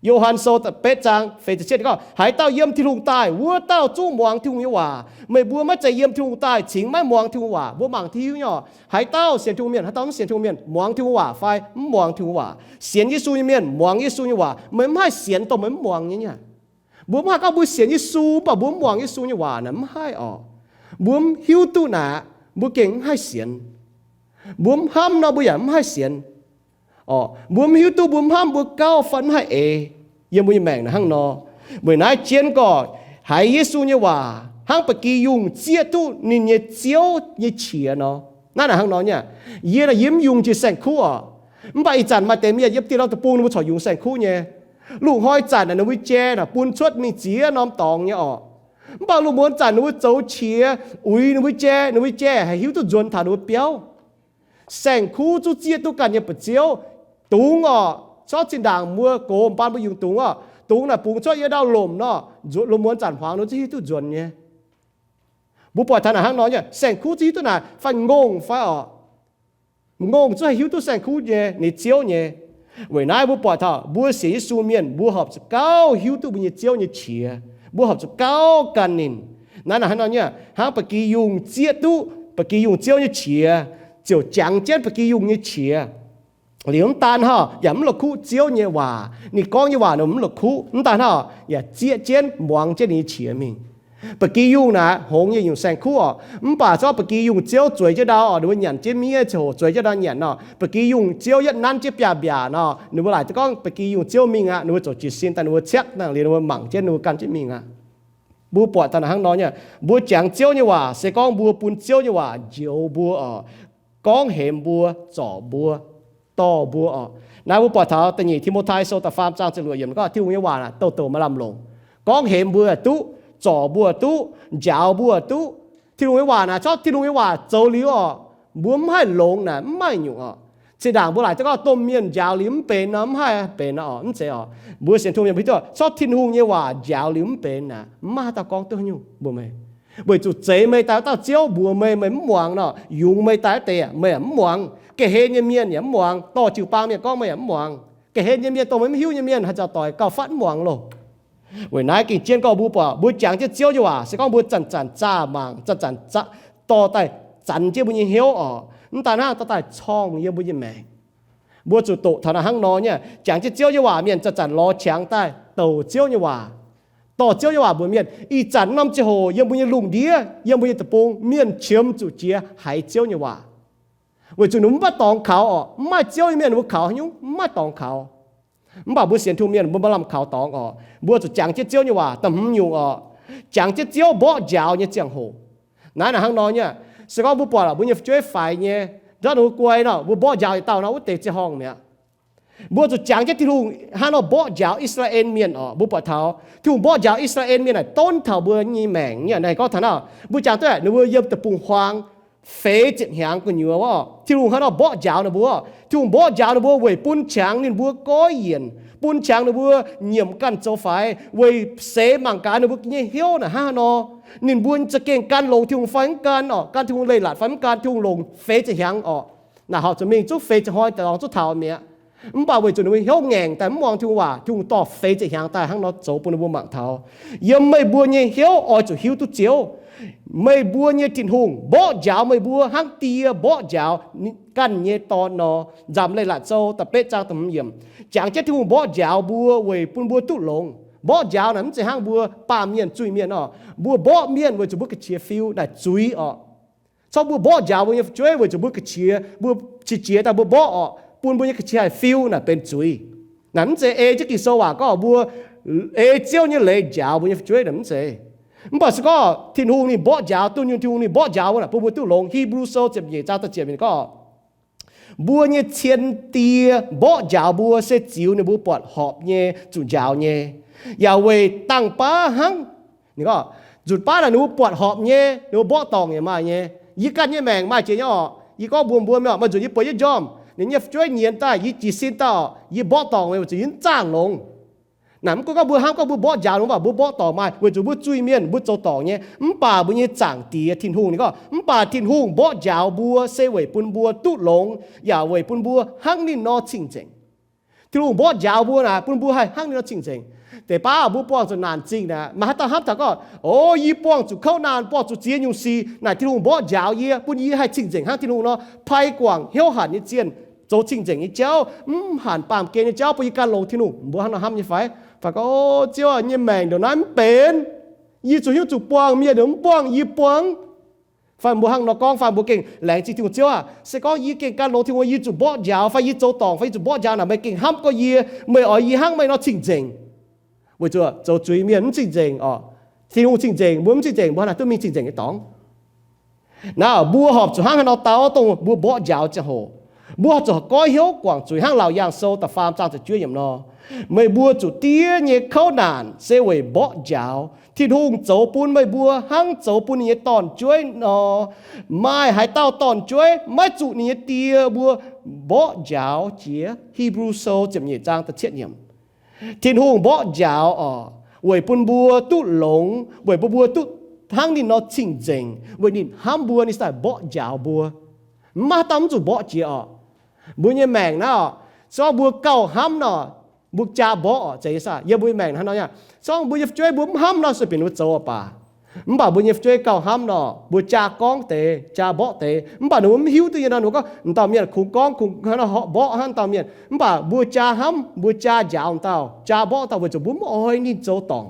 Yo^han Sou betv zaang feix ziepc cietv gorngv, haaix dauh yiem Tin-Hungh daaih, wuov dauh zungv muangx Tin-Hungh nyei waac. Meih mbuo maiv zeiz yiem Tin-Hungh daaih cingx maiv muangx Tin-Hungh waac. Mbuo mangc Tin-Hungh nyei oc, haaix dauh sienx Tin-Hungh mienh, haaix dauh mv sienx Tin-Hungh mienh, muangx Tin-Hungh waac fai mv muangx Tin-Hungh waac. Sienx Yesu nyei mienh muangx Yesu nyei waac, meih mv haih sienx dongh meih mv muangx nyei niaa. Mbuo mv haih gorngv mbuo sienx Yesu mv baac mbuo mv muangx Yesu nyei waac naaic, mv haih oc. Mbuo mv hiuv duqv naaic, mbuo gengh mv haih sienx. Mbuo mv hnamv nor, mbuo yaac mv haih sienx. Orqc, mbuo mv hiuv duqv, mbuo mv hnamv, mbuo gauh fai mv haih eix yiem mbuo nyei maengc naaic hnangv nor. Weic naaiv jienv gorx, haiz Yesu nyei waac hnangv ba'gi yungh zieqv duqv ninh nyei ziouv nyei qiex nor. Naaiv naaic hnangv nor nyei. Yie naaic yie mv yungz jiex saeng-kuv oc. Mv baac ih zanc maaih deix mienh yiem dieh norm deic-bung ninh mbuo corc yungz saeng-kuv nyei. Lungh hnoi zanc naaic ninh mbuo jai naaic bun cuotv mingh ziex norm dorngx nyei orqc. Mv baac lungh muonz zanc ninh mbuo zoux qiex uix ninh mbuo jai, ninh mbuo jai haih hiuv duqv nzuonx taux ninh mbuo biauv. Saeng-kuv zungv zieqv duqv ganh nyei ba'ziouv. Dungz orqc, corc zinh ndaangc mbuo gox mbaan mbuo yungz dungz orqc, dungz naaic bungx cuotv yiem ndau lomc nor, lungh muonz zanc hmuangx ninh zungv hiuv duqv nzuonx nyei. Mbuo buatc taux naaic hnangv nor nyei, saeng-kuv zungv hiuv duqv naaic fai ngongh fai orqc. Ngongh zungv haih hiuv duqv saeng-kuv nyei, ninh ziouv nyei. Weic naaiv mbuo buatc taux mbuo sienx Yesu mienh mbuo horpc zuqc gauh hiuv duqv mbuo nyei ziouv nyei qiex. Mbuo horpc zuqc gauh gan ninh. Naaiv naaic hnangv nor nyei, hnangv ba'gi yungh zieqv duqv ba'gi yungh ziouv nyei qiex, ziouc jangx jienv ba'gi yungh nyei qiex. Liuz mv daan hnangv, yaac mv la'kuqv ziouv nyei waac. Ninh gorngv nyei waac ninh mv la'kuqv. Mv daan hnangv, yaac zieqv jienv muangx jienv ninh nyei qiex mingh. Ba'gi yungh naaic hngongx nyei nyungc saeng-kuv orqc. Mv baac zorqv ba'gi yungh ziouv zueiz jienv ndau orqc, ninh mbuo nyanc jienv miev ziangh hoc zueiz jienv ndau nyanc nor, ba'gi yungh ziouv yietv nanv jienv biaav-mbiaac nor, ninh mbuo laaic duqv gorngv ba'gi yungh ziouv mingh aqv. Ninh mbuo ziouc jiez sin daaih, ninh mbuo ciaqv daaih liuz, ninh mbuo mangc jienv, ninh mbuo gan jienv mingh aqv. Mbuo buatc taux naaic hnangv nor nyei, mbuo jangx ziouv nyei waac se gorngv mbuo bun ziouv nyei waac njoux mbuo orqc, gorngv hemx mbuo, zorc mbuo, dorh mbuo orqc. Naaiv mbuo buatc taux da'nyeic Ti^mo^tai Sou da'faam zaang ziepc luoqc yiemc gorngv Tin-Hungh nyei waac naaic douh douc maaih lamh longc. Gorngv hemx mbuo duqv, zorc mbuo duqv, njaaux mbuo duqv. Tin-Hungh nyei waac naaic, corc Tin-Hungh nyei waac zoux liuz orqc, mbuo mv haih longx naaic mv maaih nyungc orqc. Zinh ndaangc mbuo laaic duqv gorngv domh mienh njaaux liuz mv benx nor, mv haih benx nor orqc, mv zeiz orqc. Mbuo sienx Tin-Hungh mienh mbuo hiuv duqv corc Tin-Hungh nyei waac njaaux liuz mv benx naaic, mv maaih haaix dauh gorngv duqv nyungc mbuox meih. Weic zuqc zeix meih daaih wuov dauh ziouv mbuox meih, meih mv muangx nor, yungz meih daaih wuov deix meih yaac mv muangx, ga'hlen nyei mienh yaac mv muangx, dorh jiu-baang mienh gorngv meih yaac mv muangx. Ga'hlen nyei mienh, dongh meih mv hiuv nyei mienh, haaix zanc doix gauh fatv mv muangx loh. Weic naaiv gengh jienv gorngv mbuo buatc mbuo jangx jienv ziouv nyei waac se gorngv mbuo zanc-zanc zaah mangc, zanc-zanc dorh daaih zanx jienv mbuo nyei hnyouv orqc. Mv daan hnangv, dorh daaih corngh yiem mbuo nyei maengc. Mbuo zuqc doqc taux naaic hnangv nor nyei, jangx jienv ziouv nyei waac mienh zanc-zanc lorz qangx daaih douc ziouv nyei waac, dorh ziouv nyei waac mbuox mienh. Ih zanc norm ziangh hoc yiem mbuo nyei lungh ndiev, yiem mbuo nyei deic-bung, mienh qiemx zuqc jiex haiz ziouv nyei waac. Weic zuqc ninh mbuo mv maaih dorngx kaux orqc. Mv maaih ziouv nyei mienh ninh mbuo kaux haaix nyungc? Mv maaih dorngx kaux. Mv baac mbuo sienx Tin-Hungh mienh mbuo maaih lamh kaux dorngx orqc. Mbuo zuqc jangx jienv ziouv nyei waac. Da'hmz nyungc orqc, jangx jienv ziouv mborqv njaaux nyei ziangh hoc. Naaiv naaic hnangv nor nyei, se gorngv mbuo buatc mbuo nyei fu'jueiv faix nyei, ndortv ninh mbuo guai nor, mbuo mborqv njaaux yietc dauh nor, wuov deix ziangh horngh mi'aqv. Mbuo zuqc jangx jienv Tin-Hungh hnangv nor mborqv njaaux I^saa^laa^en Mienh orqc. Mbuo buatc taux Tin-Hungh mborqv njaaux I^saa^laa^en Mienh naaic donv taux mbuo nyei maengc nyei. Naaiv gorngv taux naaiv, mbuo jangx duqv ninh mbuo yiem deic-bung-huaang feix ziepc hnyangx gu'nyuoz wuov, Tin-Hungh hnangv nor mborqv njaaux ninh mbuo. Tin-Hungh mborqv njaaux ninh mbuo weic bun qangx ninh mbuo goiv yienc, bun qangx ninh mbuo nyiemc ganh zoux faix, weic seix mangc gaax ninh mbuo nyei hnyouv naaic hnangv haaix nor. Ninh mbuo za'gengh gan longx Tin-Hungh fai mv gan orqc, gan Tin-Hungh leiz-latc fai mv gan, Tin-Hungh longc feix ziepc hnyangx orqc. Naaic horpc zuqc mingh zungv feix ziepc hnoi daaih lorngx zungv taux mi'aqv. Mv baac weic zuqc ninh mbuo hnyouv ngaengc daaih mv muangx Tin-Hungh waac, Tin-Hungh dorh feix ziepc hnyangx daaih hnangv nor zoux bun ninh mbuo mangc taux. Yiem meih mbuo nyei hnyouv oix zuqc hiuv duqv Ziouv. Meih mbuo nyei Tin-Hungh mborqv njaaux meih mbuo hnangv die mborqv njaaux ganh nyei dorn nor. Nzamc Leiz-Latc Sou da'betv zaang da'hmz yiemc. Jangx jienv Tin-Hungh mborqv njaaux mbuo weic bun mbuo duqv longx. Mborqv njaaux naaic mv zeiz hnangv mbuo baamh mienh zuiz-mienh orqc. Mbuo mborqv mienh weic zuqc mbuo ga'qiex fiu naaic zuiz orqc. Corc mbuo mborqv njaaux mbuo nyei fu'jueiv weic zuqc mbuo ga'qiex, mbuo qiex jiez daaih mbuo mborqv orqc, bun mbuo nyei ga'qiex haic fiu naaic benx zuiz. Naaic mv zeiz ei jienv Ging-Sou waac gorngv mbuo ei Ziouv nyei leiz njaaux mbuo nyei fu'jueiv naaic mv zeiz. Mv baac se gorngv Tin-Hungh ninh mborqv njaaux, dunh yunh Tin-Hungh ninh mborqv njaaux mbuo naaic bun mbuo duqv longx. Hipv^lu Sou ziepc nyeic zaang da'ziepc yiemc ninh gorngv, mbuo nyei cien die mborqv njaaux mbuo se ziux ninh mbuo buatc horpc nyei zuqc njaaux nyei, yaac weic dangh baav hnangv. Ninh gorngv, nzunc baav naaic ninh mbuo buatc horpc nyei, ninh mbuo mborqv dorngc yaac maaih nyei. Yie ganh nyei maengc maaih jiex nyei orqc. Yie gorngv mbuox mbuo, mv baac nzunc yie bueix jienv njormh, ninh nyei fu'jueiv nyienz daaih, yie jiez sin daaih orqc, yie mborqv dorngc weic zuqc yie mv zaangh longx. Naaic mv gunv gorngv mbuo hnamv gorngv mbuo mborqv njaaux, mv baac mbuo mborqv dorngc maaih weic zuqc mbuo zuiz-mienh, mbuo zoux dorngc nyei. Mv baac mbuo nyei Zaangc Diex Tin-Hungh ninh gorngv, mv baac Tin-Hungh mborqv njaaux mbuo se weic bun mbuo duqv longx, yaac weic bun mbuo hnangv ninh nor cing-nzengc. Tin-Hungh mborqv njaaux mbuo naaic bun mbuo haih hnangv ninh nor cing-nzengc. Deix baav mbuo buangh zuqc naanc zingh naaic, maaih haaix dauh hnamv taux gorngv, o, yie buangh zuqc kouv naanc, buangh zuqc ziex nyungc sic, naaic Tin-Hungh mborqv njaaux yie, bun yie haih cing-nzengc hnangv Tin-Hungh nor, pai guangc hnyouv hanc nyei zienh, zoux cing-nzengc nyei jauv, mv hanc baamh gen nyei jauv, bun yie gan longx Tin-Hungh. Mbuo hnangv nor hnamv nyei fai? Fai gorngv, o, Ziouv aac, yie nyei maengc ndongc naaiv mv benx. Yie zuqc hiuv zuqc buangh, mienh mv buangh, yie buangh. Fai mbuo hnangv nor gorngv, fai mbuo gengh laengz zingh Tin-Hungh, Ziouv aac, se gorngv yie gengh gan longx Tin-Hungh, yie zuqc mborqv njaaux, fai yie zoux dorngc, fai yie zuqc mborqv njaaux naaic, meih gengh hnamv gorx yie, meih oix yie hnangv meih nor cing-nzengc. Weic zuqc zoux zuiz mienh mv cing-nzengc orqc. Tin-Hungh cing-nzengc, mbuo mv cing-nzengc, mbuo hnangv naaic duqv mingh cing-nzengc nyei dorngx. Naaiv mbuo horpc zuqc hnangv haaix nor dau dongh mbuo mborqv njaaux ziangh hoc. Mbuo horpc zuqc goiv hnyouv guangc zuiz hnangv Laauc Yaangh Sou da'faam zaang ziepc juov yiemc nor, meih mbuo zuqc diev nyei kouv naanc se weic mborqv njaaux. Tin-Hungh zoux bun meih mbuo hnangv zoux bun ninh nyei dorn-jueiv nor. Maaih haaix dauh dorn-jueiv maiv zuqc ninh nyei die mbuo mborqv njaaux jiex? Hipv^lu Sou ziepc nyeic zaang da'cietv yiemc. Tin-Hungh mborqv njaaux orqc, weic bun mbuo duqv longx, weic bun mbuo duqv hnangv ninh nor cing-nzengc, weic ninh hnamv mbuo, ninh daaih mborqv njaaux mbuo. Mv maaih haaix dauh mv zuqc mborqv jiex orqc. Mbuo nyei maengc naaiv orqc, se gorngv mbuo gauh hnamv nor, mbuo jaa mborqv orqc, zeiz nyei saah? Yiem mbuo nyei maengc hnangv nor aqv. Se gorngv mbuo nyei fu'jueiv mbuo mv hnamv nor, sueih bienh mbuo zoux baac. Mv baac mbuo nyei fu'jueiv gauh hnamv nor, mbuo jaa gorngv deix, jaa mborqv deix. Mv baac ninh mbuo mv hiuv duqv nyei nor, ninh mbuo gorngv, m'dauh mienh kungx gorngv, kungx hnangv nor mborqv hnangv m'dauh mienh. Mv baac mbuo jaa hnamv, mbuo jaa njaaux m'dauh, jaa mborqv dauh weic zuqc mbuo mv oix ninh zoux dorngc.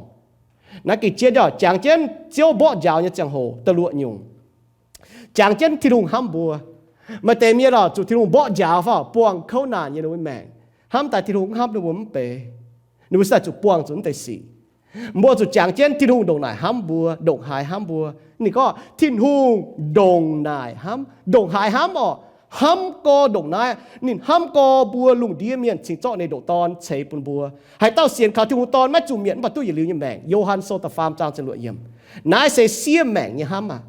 Naaiv gengh jiex ndorh jangx jienv Ziouv mborqv njaaux nyei ziangh hoc da'luoqc nyungc. Jangx jienv Tin-Hungh hnamv mbuo. Maaih deix mienh orqc, zuqc Tin-Hungh mborqv njaaux fai buangh kouv naanc nyei ninh mbuo maengc, hnamv daaih Tin-Hungh mv hnamv ninh mbuo mv bei. Ninh mbuo se daaih zuqc buangh zuqc mv deix sic. Mbuo zuqc jangx jienv Tin-Hungh ndongc naaic hnamv mbuo, ndongc haaix hnamv mbuo. Ninh gorngv Tin-Hungh ndongc naaic hnamv, ndongc haaix hnamv orqc, hnamv gorx ndongc naaiv. Ninh hnamv gorx mbuo lungh ndiev mienh cingx zorqv ninh ndoqc Dorn ceix bun mbuo. Haaix dauh sienx kaux Tin-Hungh Dorn maiv zuqc mietc mv baac duqv yietc liuz nyei maengc. Yo^han Sou da'faam zaang ziepc luoqc yiemc. Naaiv se siev maengc nyei hnamv aqv.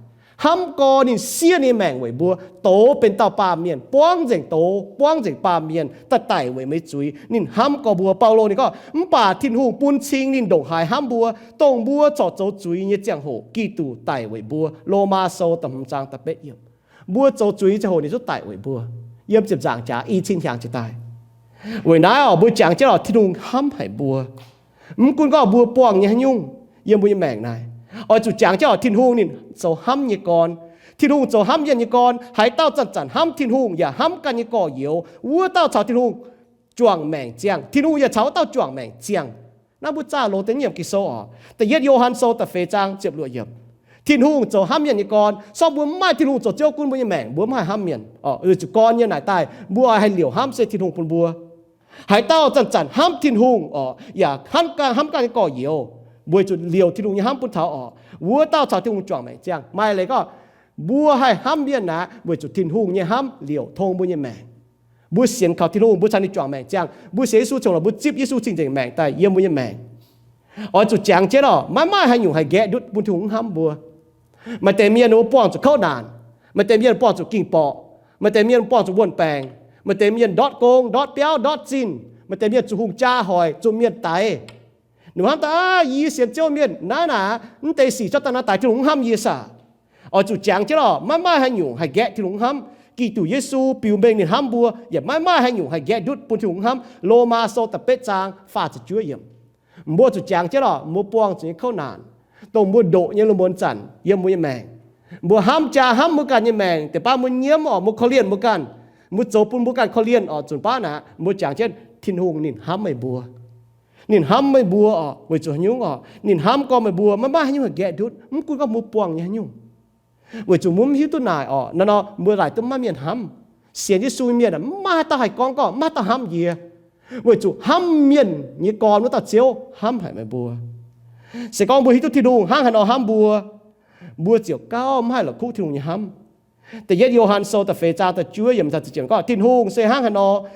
Hnamv gorx ninh siev ninh maengc weic mbuo, douz benx dauh baamh mienh, buangv nzengc douz, buangv nzengc baamh mienh, daaih daic weic meih zuiz. Ninh hnamv gorx mbuo. Baulo ninh gorngv, mv baac Tin-Hungh bun cing ninh ndongc haaix hnamv mbuo, dongh mbuo corc zoux zuiz nyei ziangh hoc Giduc daic weic mbuo. Lomaa Sou da'hmz zaang da'betv yiemc. Mbuo zoux zuiz nyei ziangh hoc ninh zungv daic weic mbuo, yiem ziepc nzaangc jaax i cin hnyangx jiex daaih. Weic naaiv orqc, mbuo jangx jienv orqc, Tin-Hungh hnamv haic mbuo. Mv gunv gorngv mbuo buangh nyei haaix nyungc yiem mbuo nyei maengc naaic, oix zuqc jangx jienv orqc, Tin-Hungh ninh zoux hnamv nyei gorn. Tin-Hungh zoux hnamv mienh nyei gorn. Haaix dauh zanc-zanc hnamv Tin-Hungh yaac hnamv ganh nyei gorx-youz, wuov dauh caux Tin-Hungh juangc maengc ziangh. Tin-Hungh yaac caux wuov dauh juangc maengc ziangh. Naaiv mbuo zaah loz deix nyiemc Ging-Sou orqc, da'yietv Yo^han Sou da'feix zaang ziepc luoqc yiemc. Tin-Hungh zoux hnamv mienh nyei gorn. Sorng mbuo mv maaih Tin-Hungh zoux Ziouv gunv mbuo nyei maengc, mbuo mv haih hnamv mienh orqc. Weic zuqc gorn nyei naaic daaih, mbuo oix haih liouc hnamv se Tin-Hungh bun mbuo. Haaix dauh zanc-zanc hnamv Tin-Hungh orqc, yaac hnamv ganh, hnamv ganh nyei gorx-youz, mbuo zuqc liouc Tin-Hungh nyei hnamv bun taux orqc, wuov dauh caux Tin-Hungh juangc maengc ziangh. Maaih leiz gorngv, mbuo haih hnamv mienh naaic weic zuqc Tin-Hungh nyei hnamv liouc tong mbuo nyei maengc. Mbuo sienx kaux Tin-Hungh, mbuo caux ninh juangc maengc ziangh. Mbuo sienx Yesu congx lorqc, mbuo zipv Yesu cing-nzengc maengc daaih yiem mbuo nyei maengc. Oix zuqc jangx jienv orqc, maiv maaih haaix nyungc haih nqaeqv ndutv bun Tin-Hungh mv hnamv mbuo. Maaih deix mienh ninh mbuo buangh zuqc kouv naanc. Maaih deix mienh buangh zuqc ging-borqc. Maaih deix mienh buangh zuqc wuon-baengc. Maaih deix mienh ndortv gong, ndortv biauv, ndortv zinh. Maaih deix mienh zuqc hungh jaa hoic, zuqc mienh daix. Ninh hnamv daaih, aa, yie sienx Ziouv mienh naaiv naaic, mv deix sic zorqv daaih naaiv daix, Tin-Hungh mv hnamv yie saah? Oix zuqc jangx jienv orqc, maiv maaih haaix nyungc haih nqaeqv Tin-Hungh mv hnamv. Giduc Yesu biux mengh ninh hnamv mbuo, yaac maiv maaih haaix nyungc haih nqaeqv ndutv bun Tin-Hungh hnamv. Lomaa Sou da'betv zaang faah ziepc juov yiemc. Mbuo zuqc jangx jienv lorqc, mbuo buangh zuqc nyei kouv naanc, dongh mbuo ndoqc nyei lungh muonz zanc yiem mbuo nyei maengc. Mbuo hnamv jaa hnamv mbuo ganh nyei maengc, deix baav mbuo nyiemv orqc, mbuo korv-lienh mbuo ganh, mbuo zoux bun mbuo ganh korv-lienh orqc, zunc baav naaic mbuo jangx jienv Tin-Hungh ninh hnamv meih mbuo. Ninh hnamv meih mbuo orqc, weic zuqc haaix nyungc orqc? Ninh hnamv gorngv meih mbuo maiv maaih haaix nyungc haih nqaeqv ndutv, mv gunv gorngv mbuo buangh nyei haaix nyungc. Weic zuqc mbuo mv hiuv duqv naaic orqc, naaiv nor mbuo laaic duqv maiv mienh hnamv. Sienx Yesu nyei mienh mv maaih haaix dauh haih gorngv gorngv maiv dauh hnamv yie, weic zuqc hnamv mienh nyei gorn wuov dauh Ziouv hnamv haic meih mbuo. Se gorngv mbuo hiuv duqv Tin-Hungh hnangv haaix nor hnamv mbuo, mbuo ziouc gauh mv haih la'kuqv Tin-Hungh nyei hnamv. Da'yietv Yo^han Sou da'feix zaang da'juov yiemc gorngv, Tin-Hungh se hnangv haaix nor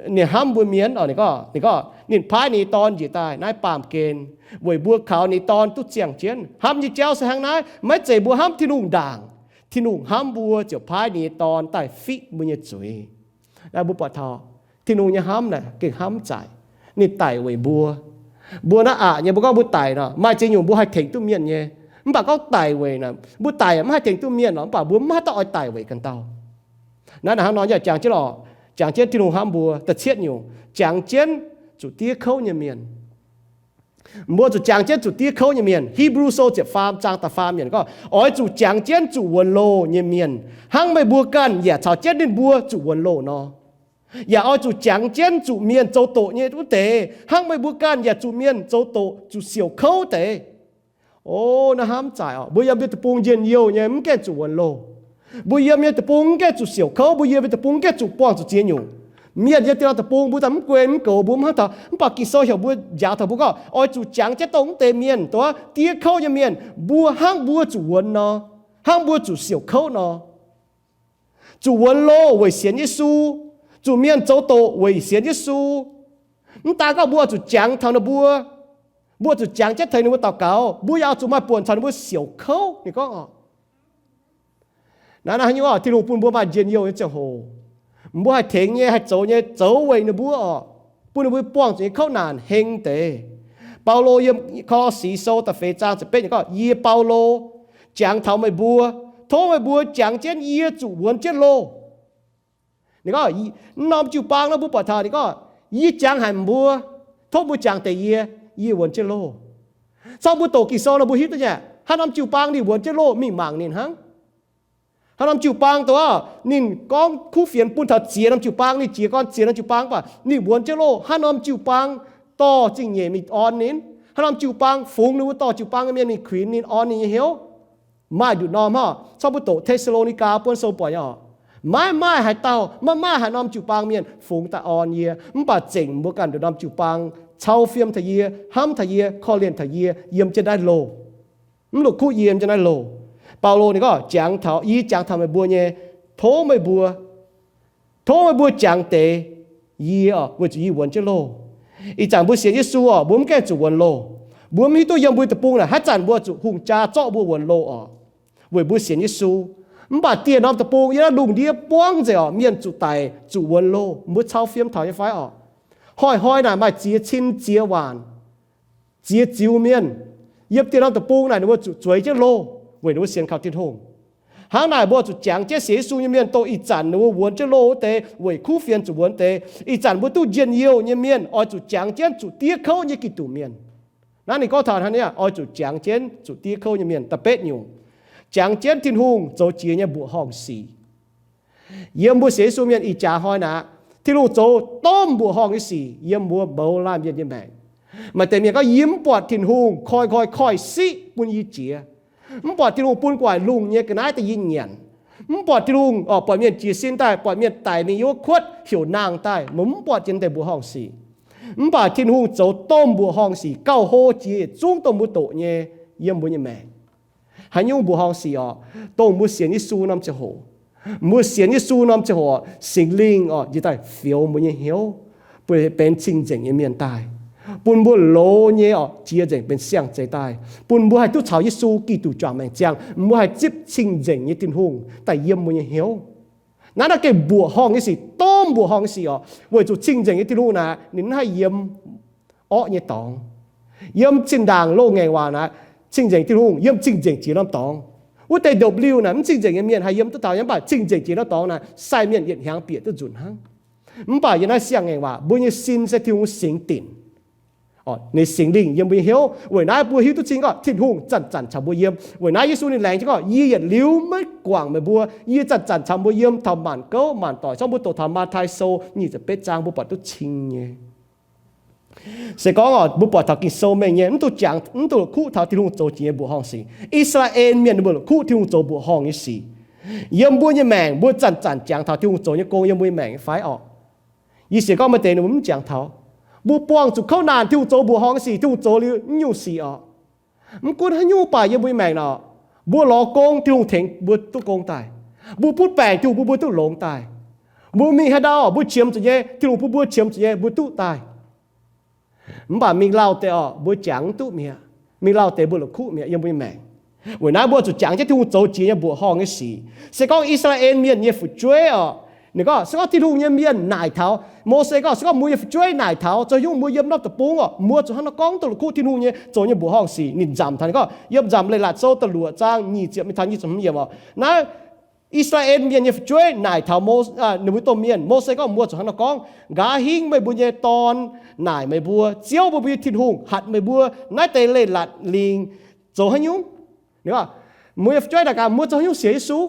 ninh hnamv mbuo mienh orqc, ninh gorngv, ninh gorngv ninh paaiv ninh nyei Dorn njiec daaih naaiv baamh gen, weic mbuo kaux ninh nyei Dorn duqv ziangh jienv. Hnamv nyei jauv se hnangv naaiv, maiv zeiz mbuo hnamv Tin-Hungh ndaangc. Tin-Hungh hnamv mbuo ziouc paaiv ninh nyei Dorn daaih fiqv mbuo nyei zuiz. Naaiv mbuo buatc taux Tin-Hungh nyei hnamv naaic gengh hnamv zaaic. Ninh daic weic mbuo. Mbuo naaiv aqc nyei, mbuo gorngv mbuo daic nor, maaih ziex nyungc mbuo haih tengx duqv mienh nyei. Mv baac gorngv daic weic, mbuo daic mv haih tengx duqv mienh lorqc, mv baac mbuo mv maaih dauh oix daic weic ganh dauh. Naaiv hnangv nor yaac jangx jienv lorqc, jangx jienv Tin-Hungh hnamv mbuo. Da'cietv nyungc, jangx jienv zuqc diev kouv nyei mienh. Mbuo zuqc jangx jienv zuqc diev kouv nyei mienh. Hipv^lu Sou ziepc faam zaang da'faam yiemc gorngv, Oix zuqc jangx jienv zuqc wuonx loh nyei mienh, hnangv meih mbuo ganh yaac caux jienv ninh mbuo zuqc wuonx loh nor. Yaac oix zuqc jangx jienv zuqc mienh zoux doqc nyei wuov deix, hnangv meih mbuo ganh yaac zuqc mienh zoux doqc, zuqc siouc kouv deix. O, naaiv hnamv zaaic orqc. Mbuo yiem nyei deic-bung njien-youh nyei, mv gaengh zuqc wuonx loh. Mbuo yiem nyei deic-bung mv gaengh zuqc siouc kouv, mbuo yiem nyei deic-bung mv gaengh zuqc buangh zuqc ziex nyungc. Mienh yiem dieh norm deic-bung mbuo daaih mv guei mv goux, mbuo mv hnamv taux, mv baac Ging-Sou heuc mbuo, njaaux taux mbuo gorngv oix zuqc jangx jienv dongh wuov deix mienh, dongh diev kouv nyei mienh, mbuo hnangv mbuo zuqc wuonx nor, hnangv mbuo zuqc siouc kouv nor. Zuqc wuonx loh weic sienx Yesu, zuqc mienh zoux doqc weic sienx Yesu. Mv daan gorngv mbuo zuqc jangx taux ninh mbuo, mbuo zuqc jangx jienv tengx ninh mbuo daux gaux, mbuo yaac zuqc maaih buonc caux ninh mbuo siouc kouv. Ninh gorngv orqc, naaiv, naaiv haaix nyungc orqc? Tin-Hungh bun mbuo maaih njien-youh nyei ziangh hoc, mbuo haih tengx nyei, haih zoux nyei, zoux weic ninh mbuo orqc, bun ninh mbuo buangh zuqc nyei kouv naanc heng deix. Baulo yiem Ko^lo^si Sou da'feix zaang ziepc betv yiemc gorngv, Yie, Baulo, jangx taux meih mbuo, tov meih mbuo jangx jienv yie zuqc wuonx jienv loh. Ninh gorngv, naaiv norm jiu-baang nor mbuo buatc taux ninh gorngv, Yie jangx haic mbuo, tov mbuo jangx deix yie, yie wuonx jienv loh. Corc mbuo doqc Ging-Sou nor mbuo hiuv duqv nyei, haaix norm jiu-baang ninh wuonx jienv loh mingh mangc ninh hnangv. Haaix norm jiu-baang dongh ninh gorngv kuv fienx bun taux ziex norm jiu-baang, ninh jiez gorn ziex norm jiu-baang, mv baac ninh wuonx jienv loh. Haaix norm jiu-baang dorh zingh nyeic mingh orn ninh? Haaix norm jiu-baang fungx ninh mbuo dorh jiu-baang nyei mienh mingh kuinx ninh, orn ninh nyei hnyouv? Maaih nduqc norm hnangv. Corc mbuo doqc Te^saa^lo^ni^gaa Buonv Sou buatc nyei orqc, maiv maaih haaix dauh, maiv maaih haaix norm jiu-baang mienh fungx daaih orn yie, mv baac zengc mbuo ganh nduqc norm jiu-baang cau fiem taux yie, hnamv taux yie, korv-lienh taux yie yiem jienv naaiv loh. Mv la'kuqv yie yiem jienv naaiv loh. Baulo ninh gorngv, Jangx taux, yie jangx taux meih mbuo nyei, tov meih mbuo, tov meih mbuo jangx deix yie orqc, weic zuqc yie wuonx jienv loh. Ih zanc mbuo sienx Yesu orqc, mbuo mv gaengh zuqc wuonx loh. Mbuo mv hiuv duqv yiem mbuo deic-bung naaic haaix zanc mbuo zuqc hungh jaa zorqv mbuo wuonx loh orqc, weic mbuo sienx Yesu. Mv baac dieh norm deic-bung yiem naaiv lungh ndiev buangv nzengc orqc, mienh zuqc daic zuqc wuonx loh, mbuo cau fiem taux nyei fai orqc? Hnoi-hnoi naaic maaih ziex cin ziex waanc ziex ziux mienh yiem dieh norm deic-bung naaic ninh mbuo zuqc zueiz jienv loh weic ninh mbuo sienx kaux Tin-Hungh. Hnangv naaic mbuo zuqc jangx jienv sienx Yesu nyei mienh dongh ih zanc ninh mbuo wuonx jienv loh wuov deix, weic kuv fienx zuqc wuonx deix. Ih zanc mbuo duqv njien-youh nyei mienh oix zuqc jangx jienv zuqc diev kouv nyei Giduc mienh. Naaiv ninh gorngv taux hnangv naaiv, oix zuqc jangx jienv zuqc diev kouv nyei mienh. Da'betv nyungc, jangx jienv Tin-Hungh zoux jiex nyei mbuoqc horngh sic. Yiem mbuo sienx Yesu mienh ih jaax hnoi naaic, Tin-Hungh zoux domh mbuoqc horngh nyei sic yiem mbuo mouz laanh mienh nyei maengc. Maaih deix mienh gorngv, Yie mv buatc Tin-Hungh koiv-koiv koiv-siqv bun yie jiex. Mv buatc Tin-Hungh bun gu'nguaaic lungh nyei ga'naaiv daaih yie nyanc. Mv buatc Tin-Hungh, orqc, buatc mienh jiez sin daaih, buatc mienh daic mingh yiem wuov kuotv heuc naang daaih, meih mv buatc jiex deix mbuoqc horngh sic. Mv baac Tin-Hungh zoux domh mbuoqc horngh sic gauh hlo jiex yietc zungv dongh mbuo doqc nyei yiem mbuo nyei maengc. Haaix nyungc mbuoqc horngh sic orqc? Dongh mbuo sienx Yesu norm ziangh hoc. Mbuo sienx Yesu norm ziangh hoc, Singx Lingh orqc njiec daaih fioux mbuo nyei hnyouv, bun benx cing-nzengc nyei mienh daaih, bun mbuo loz nyei orqc jiex nzengc benx siang-zeix daaih, bun mbuo haih duqv caux Yesu Giduc juangc maengc ziangh. Mbuo haih zipv cing-nzengc nyei Tin-Hungh daaih yiem mbuo nyei hnyouv. Naaiv naaiv gengh mbuoqc horngh nyei sic, domh mbuoqc horngh nyei sic orqc, weic zuqc cing-nzengc nyei Tin-Hungh naaic ninh mv haih yiem orqv nyei dorngx. Yiem zinh ndaangc loz-ngaengc waac naaic, cing-nzengc Tin-Hungh yiem cing-nzengc jiex norm dorngx. Wuov deix ndopv-liuh naaic mv cing-nzengc nyei mienh haih yiem duqv taux, yiem mv baac cing-nzengc jiex ndortv dorngx naaic sai mienh yietc hnyangx bieqc duqv nzunc hnangv. Mv baac yiem naaiv siang-ngaengc waac mbuo nyei sin se Tin-Hungh singx dinc. Ninh Singx Lingh yiem mbuo nyei hnyouv. Weic naaiv mbuo hiuv duqv cing gorngv Tin-Hungh zanc-zanc caux mbuo yiem. Weic naaiv Yesu ninh laengz jienv gorngv, Yie yietc liuz maiv guangc meih mbuo. Yie zanc-zanc caux mbuo yiem taux maanc gouv maanc doic. Zorqv mbuo doqc taux Matv^tai Sou nyic ziepc betv zaang mbuo buatc duqv cing nyei. Se gorngv oc, mbuo buatc taux Ging-Sou mengh nyei, mv duqv jangx, mv duqv la'kuqv taux Tin-Hungh zoux jiex nyei mbuoqc horngh sic. I^saa^laa^en Mienh ninh mbuo la'kuqv Tin-Hungh zoux mbuoqc horngh nyei sic. Yiem mbuo nyei maengc mbuo zanc-zanc jangx taux Tin-Hungh zoux nyei gong yiem mbuo nyei maengc fai orqc? Yie sienx gorngv maaih deix ninh mbuo mv jangx taux. Mbuo buangh zuqc kouv naanc Tin-Hungh zoux mbuoqc horngh nyei sic, Tin-Hungh zoux liuz nyungc sic orqc. Mv gunv haaix nyungc baac yiem mbuo nyei maengc orqc, mbuo lorz gong Tin-Hungh tengx mbuo duqv gong daaih. Mbuo butv baengc Tin-Hungh bun mbuo duqv longx daaih. Mbuo mingh haaix ndau mbuo qiemx zuqc nyei, Tin-Hungh bun mbuo qiemx zuqc nyei mbuo duqv daaih. Mv baac mingh lauh deix orqc mbuo jangx mv duqv mi'aqv. Mingh lauh deix mbuo la'kuqv mi'aqv yiem mbuo nyei maengc. Weic naaiv mbuo zuqc jangx jienv Tin-Hungh zoux jiex nyei mbuoqc horngh nyei sic. Se gorngv I^saa^laa^en Mienh nyei fu'jueiv orqc, ninh gorngv se gorngv Tin-Hungh nyei mienh naaic taux Mose gorngv, se gorngv mbuo nyei fu'jueiv naaic taux, zoux haaix nyungc mbuo yiem norm deic-bung orqc, mbuo zuqc hnangv naaiv gorngv duqv la'kuqv Tin-Hungh nyei zoux nyei mbuoqc horngh sic. Ninh nzamc taux ninh gorngv yiem Nzamc Leiz-Latc Sou da'luoqc zaang nyic ziepc mingh taux nyic ziepc hmz yiemc orqc, naaiv I^saa^laa^en Mienh nyei fu'jueiv naaic taux Mo, aa, ninh mbuo domh mienh, Mose gorngv, mbuo zuqc hnangv naaiv gorngv, Nqa'haav hingv meih mbuo nyei dorn naaic meih mbuo, Ziouv meih mbuo nyei Tin-Hungh hatc meih mbuo naaiv deix leiz-latc lingc zoux haaix nyungc? Ninh gorngv, mbuo nyei fu'jueiv naaic gaax mbuo zoux haaix nyungc sienx Yesu?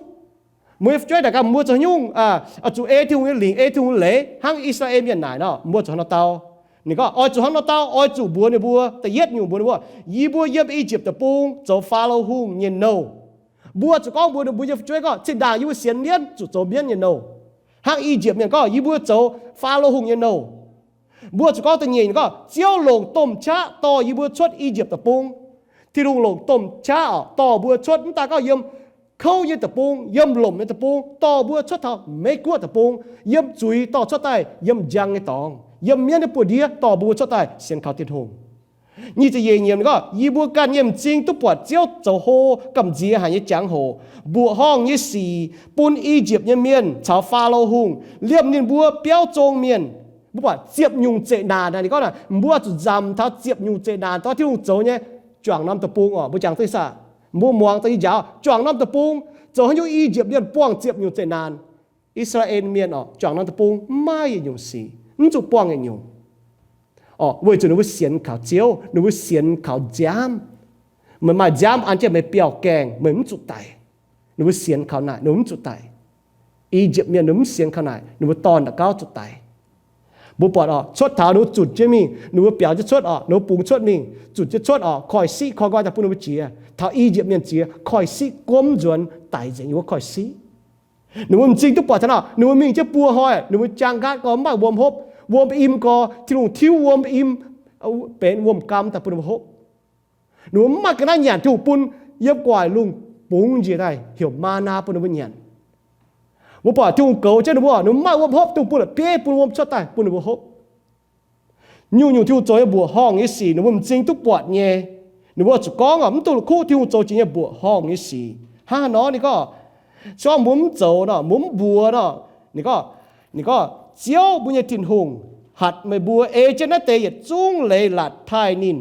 Mbuo nyei fu'jueiv naaic gaax mbuo zoux haaix nyungc, aa, zuqc ei Tin-Hungh nyei lingc, ei Tin-Hungh nyei leiz, hnangv I^saa^laa^en Mienh naaic nor, mbuo zuqc hnangv nor dau. Ninh gorngv oix zuqc hnangv nor dau, oix zuqc mbuox ninh mbuo, da'yietv nyungc mbuox ninh mbuo, yie mbuo yiem I^yipv Deic-Bung zoux Faalo Hungh nyei nouh. Mbuo zuqc gorngv mbuox ninh mbuo nyei fu'jueiv gorngv, zinh ndaangc yie mbuo sienx mienv zuqc zoux mienv nyei nouh. Hnangv I^yipv Mienh gorngv yie mbuo zoux Faalo Hungh nyei nouh. Mbuo zuqc gorngv da'nyeic gorngv, Ziouv longc domh qaqv dorh yie mbuo cuotv I^yipv Deic-Bung. Tin-Hungh longc domh qaqv orqc dorh mbuo cuotv, mv daaih gorngv yiem kouv nyei deic-bung, yiem lomc nyei deic-bung, dorh mbuo cuotv taux Meiv-Guoqv Deic-Bung, yiem zuiz dorh cuotv daaih, yiem njang nyei dorngx, yiem mienv nyei buoz-ndiev dorh mbuo cuotv daaih sienx kaux Tin-Hungh. Nyic ziepc nyeic yiemc ninh gorngv, yie mbuo ganh nyei m'zing duqv buatc Ziouv zoux hlo gamh nziex haic nyei jangx-hoc, mbuoqc horngh nyei sic bun I^yipv nyei mienh caux Faalo Hungh, liemh ninh mbuo biauv zong mienh. Mbuo buatc ziepc nyungc zeqc naanc naaic, ninh gorngv naaic, mbuo zuqc nzamc taux ziepc nyungc zeqc naanc dorh Tin-Hungh zoux nyei juangc norm deic-bung orqc. Mbuo jangx duqv ih saah? Mbuo muangx daaih ih njaaux, juangc norm deic-bung zoux haaix nyungc? I^yipv Mienh buangh ziepc nyungc zeqc naanc. I^saa^laa^en Mienh orqc, juangc norm deic-bung maiv maaih yietc nyungc sic, mv zuqc buangh yietc nyungc. Orqc, weic zuqc ninh mbuo sienx kaux Ziouv, ninh mbuo sienx kaux nziaamv. Meih maaih nziaamv an jienv meih biauv-gaengh, meih mv zuqc daic. Ninh mbuo sienx kaux naaic, ninh mbuo mv zuqc daic. I^yipv Mienh ninh mbuo mv sienx kaux naaic, ninh mbuo dorn nda'gauv zuqc daic. Mbuo buatc orqc, cuotv taux ninh mbuo zunc jienv mingh, ninh mbuo biaux jienv cuotv orqc, ninh mbuo bungx cuotv mingh, zunc jienv cuotv orqc, koiv-siqv koiv nqoi daaih bun ninh mbuo jiex. Taux I^yipv Mienh jiex, koiv-siqv guomv nzuonx daic nzengc yiem wuov koiv-siqv. Ninh mbuo m'zing duqv buatc taux nor, ninh mbuo mingh jienv buo hnoi, ninh mbuo jaang nqaatv gorx mv maaih wuom hopv, wuom im gorx, Tin-Hungh tiuv wuom im, benx wuom-gaam daaih bun ninh mbuo hopv. Ninh mbuo mv maaih ga'naaiv nyanc, Tin-Hungh bun yiem gu'nguaaic lungh bungx njiec daaih heuc maa^naa bun ninh mbuo nyanc. Mbuo buatc Tin-Hungh goux jienv ninh mbuo, ninh mbuo mv maaih wuom hopv, Tin-Hungh bun la'bieiv bun wuom cuotv daaih bun ninh mbuo hopv. Nyungc-nyungc Tin-Hungh zoux nyei mbuoqc horngh nyei sic ninh mbuo m'zing duqv buatc nyei. Ninh mbuo zuqc gorngv orqc, mv duqv la'kuqv Tin-Hungh zoux jiex nyei mbuoqc horngh nyei sic. Hnangv haaix nor ninh gorngv, se gorngv mbuo mv zoux nor, mbuo mv mbuox nor, ninh gorngv, ninh gorngv, Ziouv mbuo nyei Tin-Hungh hatc meih mbuo ei jienv naaiv deix yietc zungv leiz-latc taaih ninh,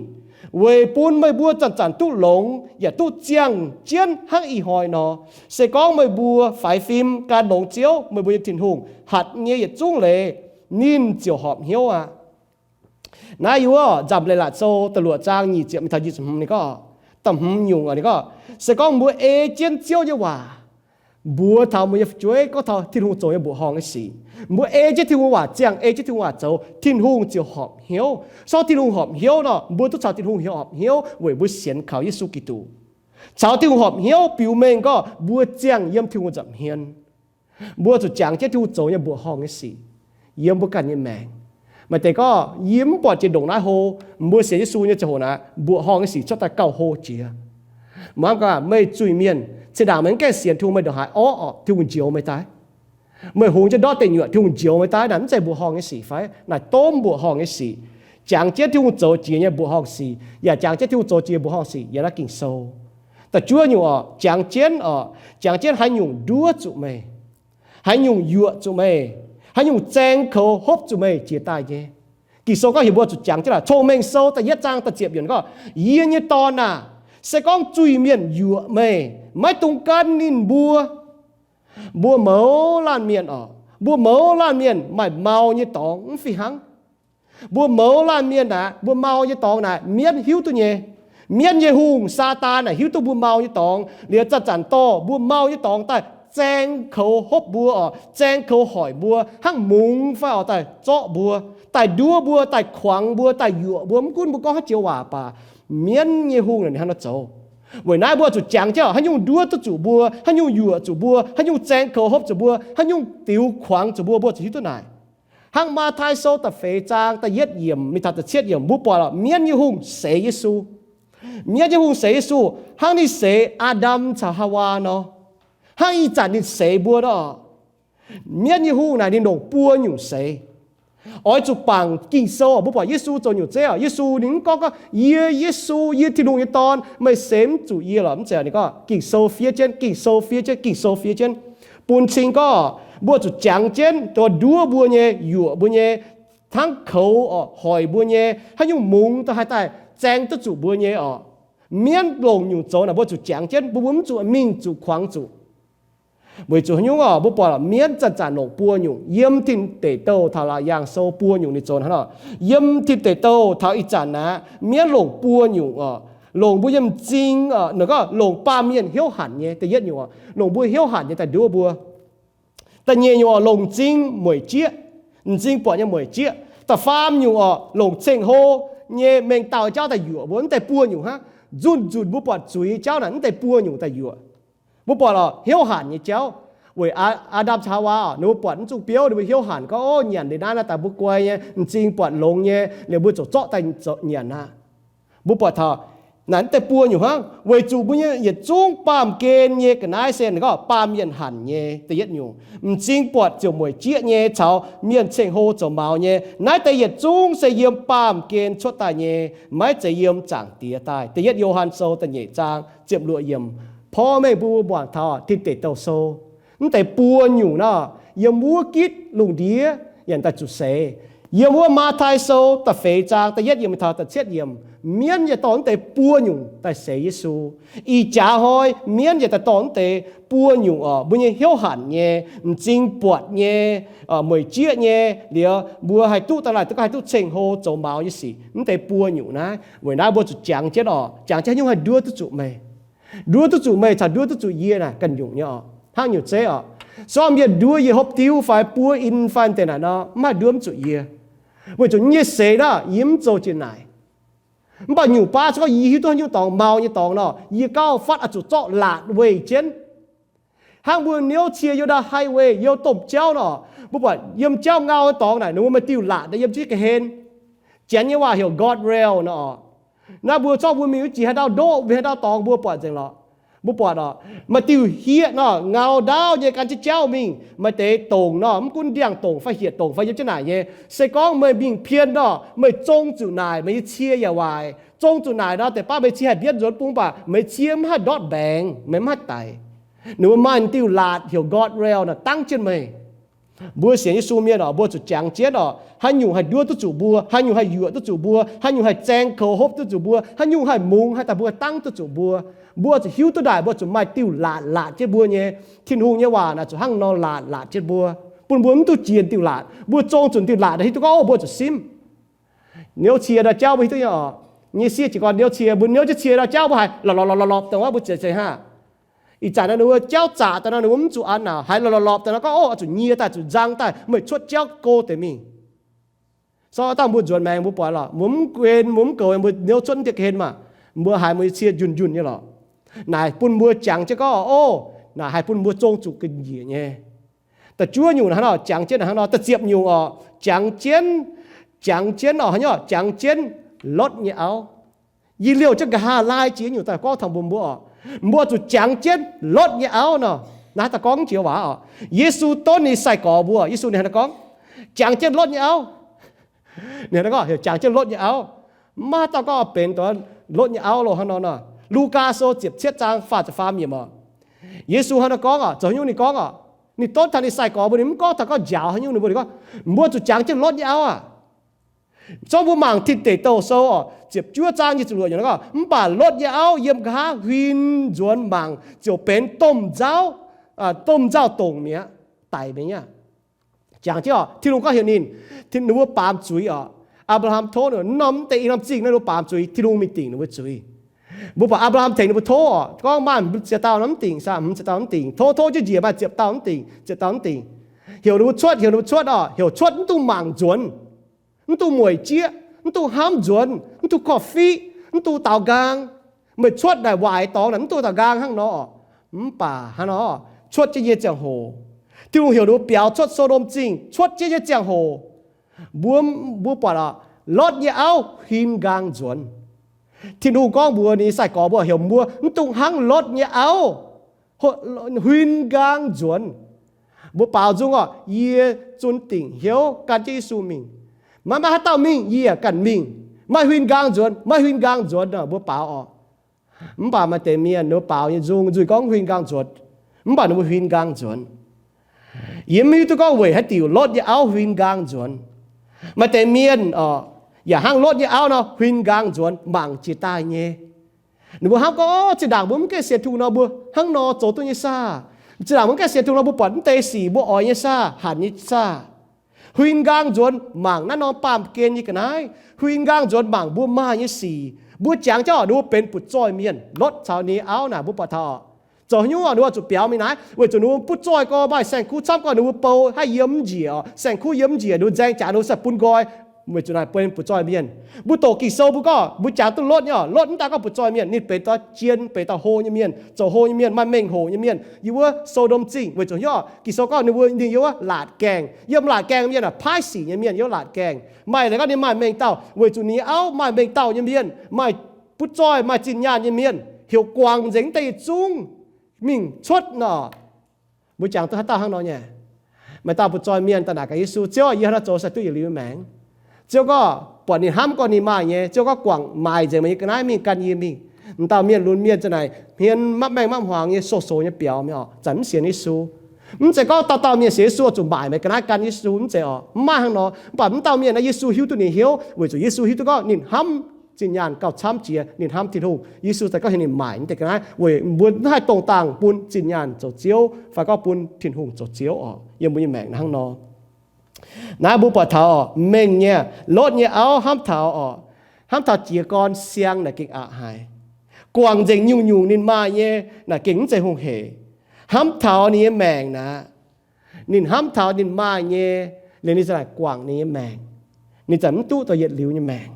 weic bun meih mbuo zanc-zanc duqv longx yaac duqv ziangh jienv hnangv ih hnoi nor. Se gorngv meih mbuo faix fim gan longx Ziouv, meih mbuo nyei Tin-Hungh, hatc nyei yietc zungv leiz, ninh ziouc horpc hnyouv aqv. Naaiv yiem wuov Nzamc Leiz-Latc Sou da'luoqc zaang nyic ziepc mingh taux nyic ziepc hmz ninh gorngv, da'hmz nyungc ninh gorngv, se gorngv mbuo ei jienv Ziouv nyei waac mbuox taux mbuo nyei fu'jueiv, gorngv taux Tin-Hungh zoux nyei mbuoqc horngh nyei sic, mbuo ei jienv Tin-Hungh waac ziangh, ei jienv Tin-Hungh waac zoux, Tin-Hungh ziouc horpc hnyouv. Se gorngv Tin-Hungh horpc hnyouv nor, mbuo duqv caux Tin-Hungh horpc hnyouv weic mbuo sienx kaux Yesu Giduc. Caux Tin-Hungh horpc hnyouv biux mengh gorngv mbuo ziangh yiem Tin-Hungh nza'hmien. Mbuo zuqc jangx jienv Tin-Hungh zoux nyei mbuoqc horngh nyei sic yiem mbuo ganh nyei maengc. Maaih deix gorngv, yie mv buatc jiex ndongc naaiv hlo. Mbuo sienx Yesu nyei ziangh hoc naaic, mbuoqc horngh nyei sic cuotv daaih gauh hlo jiex. Mangc gaax, meih zuiz-mienh zinh ndaangc meih mv gaengh sienx Tin-Hungh, meih ndongc haaix orqv orqc, Tin-Hungh njoux meih daaih? Meih hungx jienv ndortv deic nyuoqc, Tin-Hungh njoux meih daaih? Naaic mv zeiz mbuoqc horngh nyei sic fai? Naaic domv mbuoqc horngh nyei sic. Jangx jienv Tin-Hungh zoux jiex nyei mbuoqc horngh sic, yaac jangx jienv Tin-Hungh zoux jiex mbuoqc horngh sic yiem naaiv Ging-Sou. Da'juov nyungc orqc, jangx jienv orqc, jangx jienv haaix nyungc nduov zuqc meih, haaix nyungc yuoqc zuqc meih, haaix nyungc zaeng koux hopv zuqc meih jiex daaih nyei. Ging-Sou gorngv heuc mbuo zuqc jangx jienv naaic. Cong-Mengh Sou da'yietv zaang da'ziepc yiemc gorngv, Yie nyei dorn aah! Se gorngv zuiz-mienh yuoqc meih, maiv dungx gan ninh mbuo. Mbuo mouz laanh mienh oc, mbuo mouz laanh mienh maaih mau nyei dorngx mv fih hnangv. Mbuo mouz laanh mienh naaic, mbuo mau nyei dorngx naaic mienv hiuv duqv nyei. Mienv nyei hungh, Saadaan naaic hiuv duqv mbuo mau nyei dorngx. Liuz zanc-zanc dorh mbuo mau nyei dorngx daaih zaeng koux hopv mbuo oc, zaeng koux hoic mbuo, hnangv mungz fai oc daaih zorqv mbuo, daaih nduov mbuo, daaih kuangx mbuo, daaih yuoqc mbuo. Mv gunv mbuo gorngv haaix joux waac baac, mienv nyei hungh naaic ninh hnangv nor zoux. Weic naaiv mbuo zuqc jangx jienv haaix nyungc nduov duqv zuqc mbuo, haaix nyungc yuoqc zuqc mbuo, haaix nyungc zaeng koux hopv zuqc mbuo, haaix nyungc diux kuangx zuqc mbuo, mbuo zuqc hiuv duqv naaic. Hnangv Matv^taai Sou da'feix zaang da'yietv yiemc mingh taux da'cietv yiemc, mbuo buatc mienv nyei hungh seix Yesu. Mienv nyei hungh seix Yesu hnangv ninh seix Aa^ndam caux Haawaa nor, hnangv ih zanc ninh seix mbuo nor. Mienv nyei hungh naaic ninh longc buo nyungc seix. Oix zuqc bangc Ging-Sou. Mbuo buatc Yesu zoux nyungc zeiv oc. Yesu ninh mv gorngv gorngv, Yie, Yesu, yie Tin-Hungh nyei Dorn, meih seix mv zuqc yie lorqc. Mv zeiz. Ninh gorngv Ging-Sou fiev jienv, Ging-Sou fiev jienv, Ging-Sou fiev jienv, bun cing gorngv mbuo zuqc jangx jienv dongh nduov mbuo nyei, yuoqc mbuo nyei, hnangv koux oc, hoic mbuo nyei, haaix nyungc mungz dongh haih daaih zaeng duqv zuqc mbuo nyei oc. Mienv longc nyungc zoux naaic mbuo zuqc jangx jienv, mbuo mbuo mv zuqc mingh zuqc kuangx zuqc. Weic zuqc haaix nyungc oc, mbuo buatc mienv zanc-zanc longc buo nyungc. Yiem Tin Deic Douh taux Laauc Yaangh Sou buo nyungc ninh zoux hnangv nor. Yiem Tin Deic Douh taux ih zanc naaic, mienv longc buo nyungc oc. Longc mbuo nyei m'zing oc, ninh gorngv longc baamh mienh hnyouv hanc nyei, da'yietv nyungc oc, longc mbuo hnyouv hanc nyei daaih nduov mbuo. Da'nyeic nyungc oc, longc m'zing mueic jieqv, m'zing buatc nyei mueic jieqv. Da'faam nyungc oc, longc ceng-hlo nyei mengh dauh jauv daaih yuoqc mbuo. Mv deix buo nyungc hnangv. Nzunc nzunc mbuo buatc zuiz jauv naaic mv deix buo nyungc daaih yuoqc. Mbuo buatc oc, hnyouv hanc nyei jauv. Weic Aa^ndam caux Haawaa oc, ninh mbuo buatc mv zungh biouv, ninh mbuo hnyouv hanc gorngv, Ov, nyanc liuz naaiv naaiv daaih mbuo guai nyei, m'zing buatc longx nyei, liuz mbuo ziouc zorqv daaih nyanc aqv. Mbuo buatc taux naaic mv deix buo nyungc hnangv, weic zuqc mbuo nyei yietc zungv baamh gen nyei ga'naaiv se ninh gorngv baamh mienh hanc nyei, da'yietv nyungc. M'zing buatc ziouc mueic jieqv nyei caux mienh ceng-hlo zoux maux nyei, naaiv deix yietc zungv se yiem baamh gen cuotv daaih nyei, maiv zeiz yiem Zaangc Diex daaih. Da'yietv Yo^han Sou da'nyeic zaang ziepc luoqc yiemc. Porv mengh bun mbuo muangx taux Tin Deic Douh Sou. Mv deix buo nyungc nor, yiem wuov gitv lungh ndiev yaac daaih zuqc seix. Yiem wuov Matv^taai Sou da'feix zaang da'yietv yiemc mingh taux da'cietv yiemc, mienv yaac dorh mv deix buo nyungc daaih seix Yesu. Ih jaax hnoi mienv yaac daaih dorh mv deix buo nyungc oc, mbuo nyei hnyouv hanc nyei, m'zing buatc nyei, mueic jieqv nyei, liuz mbuo haih duqv daaih laih, duqv haih duqv ceng-hlo zoux maux nyei sic, mv deix buo nyungc naaiv. Weic naaiv mbuo zuqc jangx jienv oc, jangx jienv haaix nyungc haih nduov duqv zuqc meih. Nduov duqv zuqc meih caux nduov duqv zuqc yie naaic ganh nyungc nyei oc. Hnangv nyungc zeiv oc, sortv mienh nduov yie hopv diuv fai buov in fai deix naaic nor, mv haih nduov mv zuqc yie. Weic zuqc yie nyei seix naaic yie mv zoux jiex naaic. Mv baac nyungc baav se gorngv yie hiuv duqv haaix nyungc dorngx, maux nyei dorngx nor, yie gauh fatv oix zuqc zorqv laatc weih jienv. Hnangv mbuo niouv cie you ndau highway, you domh jauv nor, mbuo buatc yiem jauv ngau dorngx naaic, ninh mbuo maaih diuh laatc yiem jienv ga'hlen. Janx nyei waac heuc guardrail nor. Naaiv mbuo zorqv mbuo mingh wuov jiex haaix ndau ndoqv, mingh haaix ndau dorngx mbuo buatc nzengc lorqc. Mbuo buatc oc, maaih diuh hieqv nor, ngau ndaauv nyei gan jienv jauv mingh. Maaih deix dongc nor, mv gunv ndiangx-dongc fai hietc dongc fai yiem jienv naaic nyei. Se gorngv meih mingh pien nor, meih zong zuqc naaic, meih nyei cie yaac waaic. Zong zuqc naaic nor, deix baav meih cie haih mbienv nzuonx bung, mv baac meih cie mv haih ndortv mbaengx, meih mv haih daic. Ninh mbuo maaih diuh laatc heuc guardrail nor dangv jienv meih. Mbuo sienx Yesu mienh oc, mbuo zuqc jangx jienv oc, haaix nyungc haih nduov duqv zuqc mbuo, haaix nyungc haih yuoqc duqv zuqc mbuo, haaix nyungc haih zaeng koux hopv duqv zuqc mbuo, haaix nyungc haih mungz haih daaih mbuo dangv duqv zuqc mbuo. Mbuo zuqc hiuv duqv naaic, mbuo zuqc maaih diuh laatc laatc jienv mbuo nyei. Tin-Hungh nyei waac naaic zuqc hnangv nor laatc laatc jienv mbuo, bun mbuo mv duqv jiex diuh laatc. Mbuo zong zuqc diuh laatc naaic hiuv duqv gorngv, ov, mbuo zuqc simv. Niouv cie ndau jauv mbuo hiuv duqv nyei oc. Nyei sieqv jiez gorn niouv cie, mbuo niouv jienv cie ndau jauv mbuo haiz lorpc lorpc lorpc lorpc daaih wuov, mbuo ziouc ceix haav. Ih zanc naaiv ninh mbuo jauv zaqc daaih nor, ninh mbuo mv zuqc an naaic, haiz lorpc lorpc lorpc daaih nor gorngv, ov, oix zuqc nyie daaih, zuqc nzang daaih, meih cuotv jauv go deix mingh. So dangh mbuo nzuonx maengx mbuo buatc lorqc, mbuo mv guen, mbuo mv goux, mbuo niouv cuotv dieh ga'hlen maah, mbuo haiz mbuo nyei cie njunh njunh nyei lorqc. Naaic bun mbuo jangx jienv gorngv, ov, naaic haih bun mbuo zong zuqc ga'nyiec nyei. Da'juov nyungc naaic hnangv nor, jangx jienv naaic hnangv nor. Da'ziepc nyungc oc, jangx jienv, jangx jienv oc, haaix nyungc, jangx jienv lotv nyei auv. Yie liouh jienv nqa'haav laai jiex nyungc daaih gorngv taux mbuo mbuo oc, mbuo zuqc jangx jienv lotv nyei auv nor. Naaiv daaih gorngv jiex waac oc. Yesu donv ninh sai-gorx mbuo, Yesu ninh hnangv naaiv gorngv, jangx jienv lotv nyei auv. Ninh hnangv naaiv gorngv heuc jangx jienv lotv nyei auv. Mv maaih haaix dauh gorngv oix benx dongh lotv nyei auv loh hnangv nor nor. Lugaa Sou ziepc cietv zaang faah ziepc faam yiemc oc. Yesu hnangv naaiv gorngv oc, zoux haaix nyungc ninh gorngv oc, ninh donv taux ninh sai-gorx mbuo, ninh mv gorngv taux gorngv njaaux haaix nyungc, ninh mbuo, ninh gorngv, mbuo zuqc jangx jienv lotv nyei auv aqv. Zorqv mbuo mangc Tin Deic Douh Sou oc, ziepc juov zaang nyic ziepc luoqc yiemc gorngv, mv baac lotv nyei auv yiem nqa'haav huin nzuonx mangc ziouc benx domh nzauh, domh nzauh dongc mi'aqv, daic mi'aqv. Jangx jienv oc, Tin-Hungh gorngv heuc ninh, ninh mbuo baamz zuiz oc. Apc^laa^ham tov ninh mbuo, mv norm mv deix i norm zingh naaiv ninh mbuo baamz zuiz, Tin-Hungh mingh dingc ninh mbuo zuiz. Mbuo buatc Apc^laa^ham tengx ninh mbuo tov oc, gorngv maaih hmz ziepc dauh nor mv dingc, sa hmz ziepc dauh mv dingc, tov tov jienv njiec maaih ziepc dauh mv dingc, ziepc dauh mv dingc. Heuc ninh mbuo cuotv, heuc ninh mbuo cuotv oc, heuc cuotv mv dungx mangc nzuonx, mv dungx mueic jieqv, mv dungx hnamv nzuonx, mv dungx korv-fiqv, mv dungx daaux nqaang. Meih cuotv naaic waaic dorngx naaic mv dungx daaux nqaang hnangv nor. Mv baac hnangv nor, cuotv jienv nyei ziangh hoc, Tin-Hungh heuc ninh mbuo biaux cuotv So^ndom Zingh, cuotv jienv nyei ziangh hoc, mbuo, mbuo buatc oc, Lotv nyei auv huin nqaang nzuonx. Tin-Hungh gorngv mbuox ninh nyei sai-gorx mbuo, heuc mbuo mv dungx hnangv Lotv nyei auv huin nqaang nzuonx. Mbuo baaux nzung oc, yie zunh dingc hnyouv gan jienv Yesu mingh. Maiv maaih haaix dauh mingh, yie yaac ganh mingh. Maaih huin nqaang nzuonx, maaih huin nqaang nzuonx nor, mbuo baaux oc. Mv baac maaih deix mienh ninh mbuo baaux nyei nzung nzuih gorngv huin nqaang nzuonx, mv baac ninh mbuo huin nqaang nzuonx. Yie mv hiuv duqv gorngv weic haaix diuc Lotv nyei auv huin nqaang nzuonx. Maaih deix mienh oc, yaac hnangv Lotv nyei auv nor huin nqaang nzuonx, mangc jiex daaih nyei. Ninh mbuo hnamv gorngv, zinh ndaangc mbuo mv gaengh sienx Tin-Hungh nor, mbuo hnangv nor zoux duqv nyei saah? Zinh ndaangc mbuo mv gaengh sienx Tin-Hungh nor, mbuo buatc mv deix sic mbuo oix nyei saah, hanc nyei saah? Huin nqaang nzuonx mangc naaiv norm baamh gen nyei ga'naaiv. Huin nqaang nzuonx mangc mbuo maaih nyei sic. Mbuo jangx jienv oc, ninh mbuo benx butv-zoih mienh. Lotv caux ninh nyei auv naaic mbuo buatc taux oc, zoux haaix nyungc oc, ninh mbuo zuqc biaux mingh naaiv, weic zuqc ninh mbuo butv-zoih gorx, maaih saeng-kuv camv gorx, ninh mbuo bou haih yiem mv njiec oc. Saeng-kuv yiem mv njiec, ninh mbuo nzaeng jaax ninh mbuo sai bun nqoi. Weic zuqc naaic benx butv-zoih mienh. Mbuo doqc Ging-Sou mbuo gorngv, mbuo jangx duqv Lotv nyei oc, Lotv mv daaih gorngv butv-zoih mienh, ninh benx dauh jien, benx dauh hlo nyei mienh, zoux hlo nyei mienh, maaih mengh hoc nyei mienh, yiem wuov So^ndom Zingh. Weic zuqc hnyouv Ging-Sou gorngv ninh mbuo, ninh yiem wuov laatc gaengh, yiem laatc gaengh mienh aah, paaiv sic nyei mienh yiem laatc gaengh. Maaih leiz gorngv ninh maaih mengh dauh, weic zuqc ninh nyei auv maaih mengh dauh nyei mienh, maaih butv-zoih, maaih zinh nyaanh nyei mienh, heuc guangc nzengc mv deix yietc zungv mingh cuotv nor. Mbuo jangx duqv haaix dauh hnangv nor nyei? Maaih dauh butv-zoih mienh daaih naaic gaax Yesu, Ziouv, yie hnangv naaiv zoux sai duqv yietc liuz maengc? Ziouv gorngv, buatc ninh hnamv gorx ninh maaih nyei, Ziouv gorngv, guangc maaic nzengc meih nyei ga'naaiv mingh gan yie mingh. M'dauh mienh lunx mienh za'naaic hmien mapv maengh mapv hmuangx nyei, soz-soz nyei biaux mingh oc, zanc mv sienx Yesu. Mv zeiz gorngv dauh dauh mienh sienx Yesu zuqc maaic meih ga'naaiv gan Yesu, mv zeiz oc. Mv maaih hnangv nor. Mv baac m'dauh mienh naaiv Yesu hiuv duqv ninh hnyouv, weic zuqc Yesu hiuv duqv gorngv ninh hnamv zinh nyaanh gauh camv jiex ninh hnamv Tin-Hungh. Yesu daaih gorngv heuc ninh maaic mv deix ga'naaiv weic mbuo mv haih dongh dangh bun zinh nyaanh zoux ziouv fai gorngv bun Tin-Hungh zoux ziouv oc. Yiem mbuo nyei maengc hnangv nor. Naaiv mbuo buatc taux oc, mengh nyei, Lotv nyei auv hnamv taux oc, hnamv taux jiez gorn siang naaic gengh aqc haic. Guangc nzengc nyungc-nyungc ninh maaih nyei naaic gengh mv zeiz hungh hec. Hnamv taux ninh nyei maengc naaic, ninh hnamv taux ninh maaih nyei, liuz ninh za'naaic guangc ninh nyei maengc. Ninh zanc mv duqv dongh yietc liuz nyei maengc.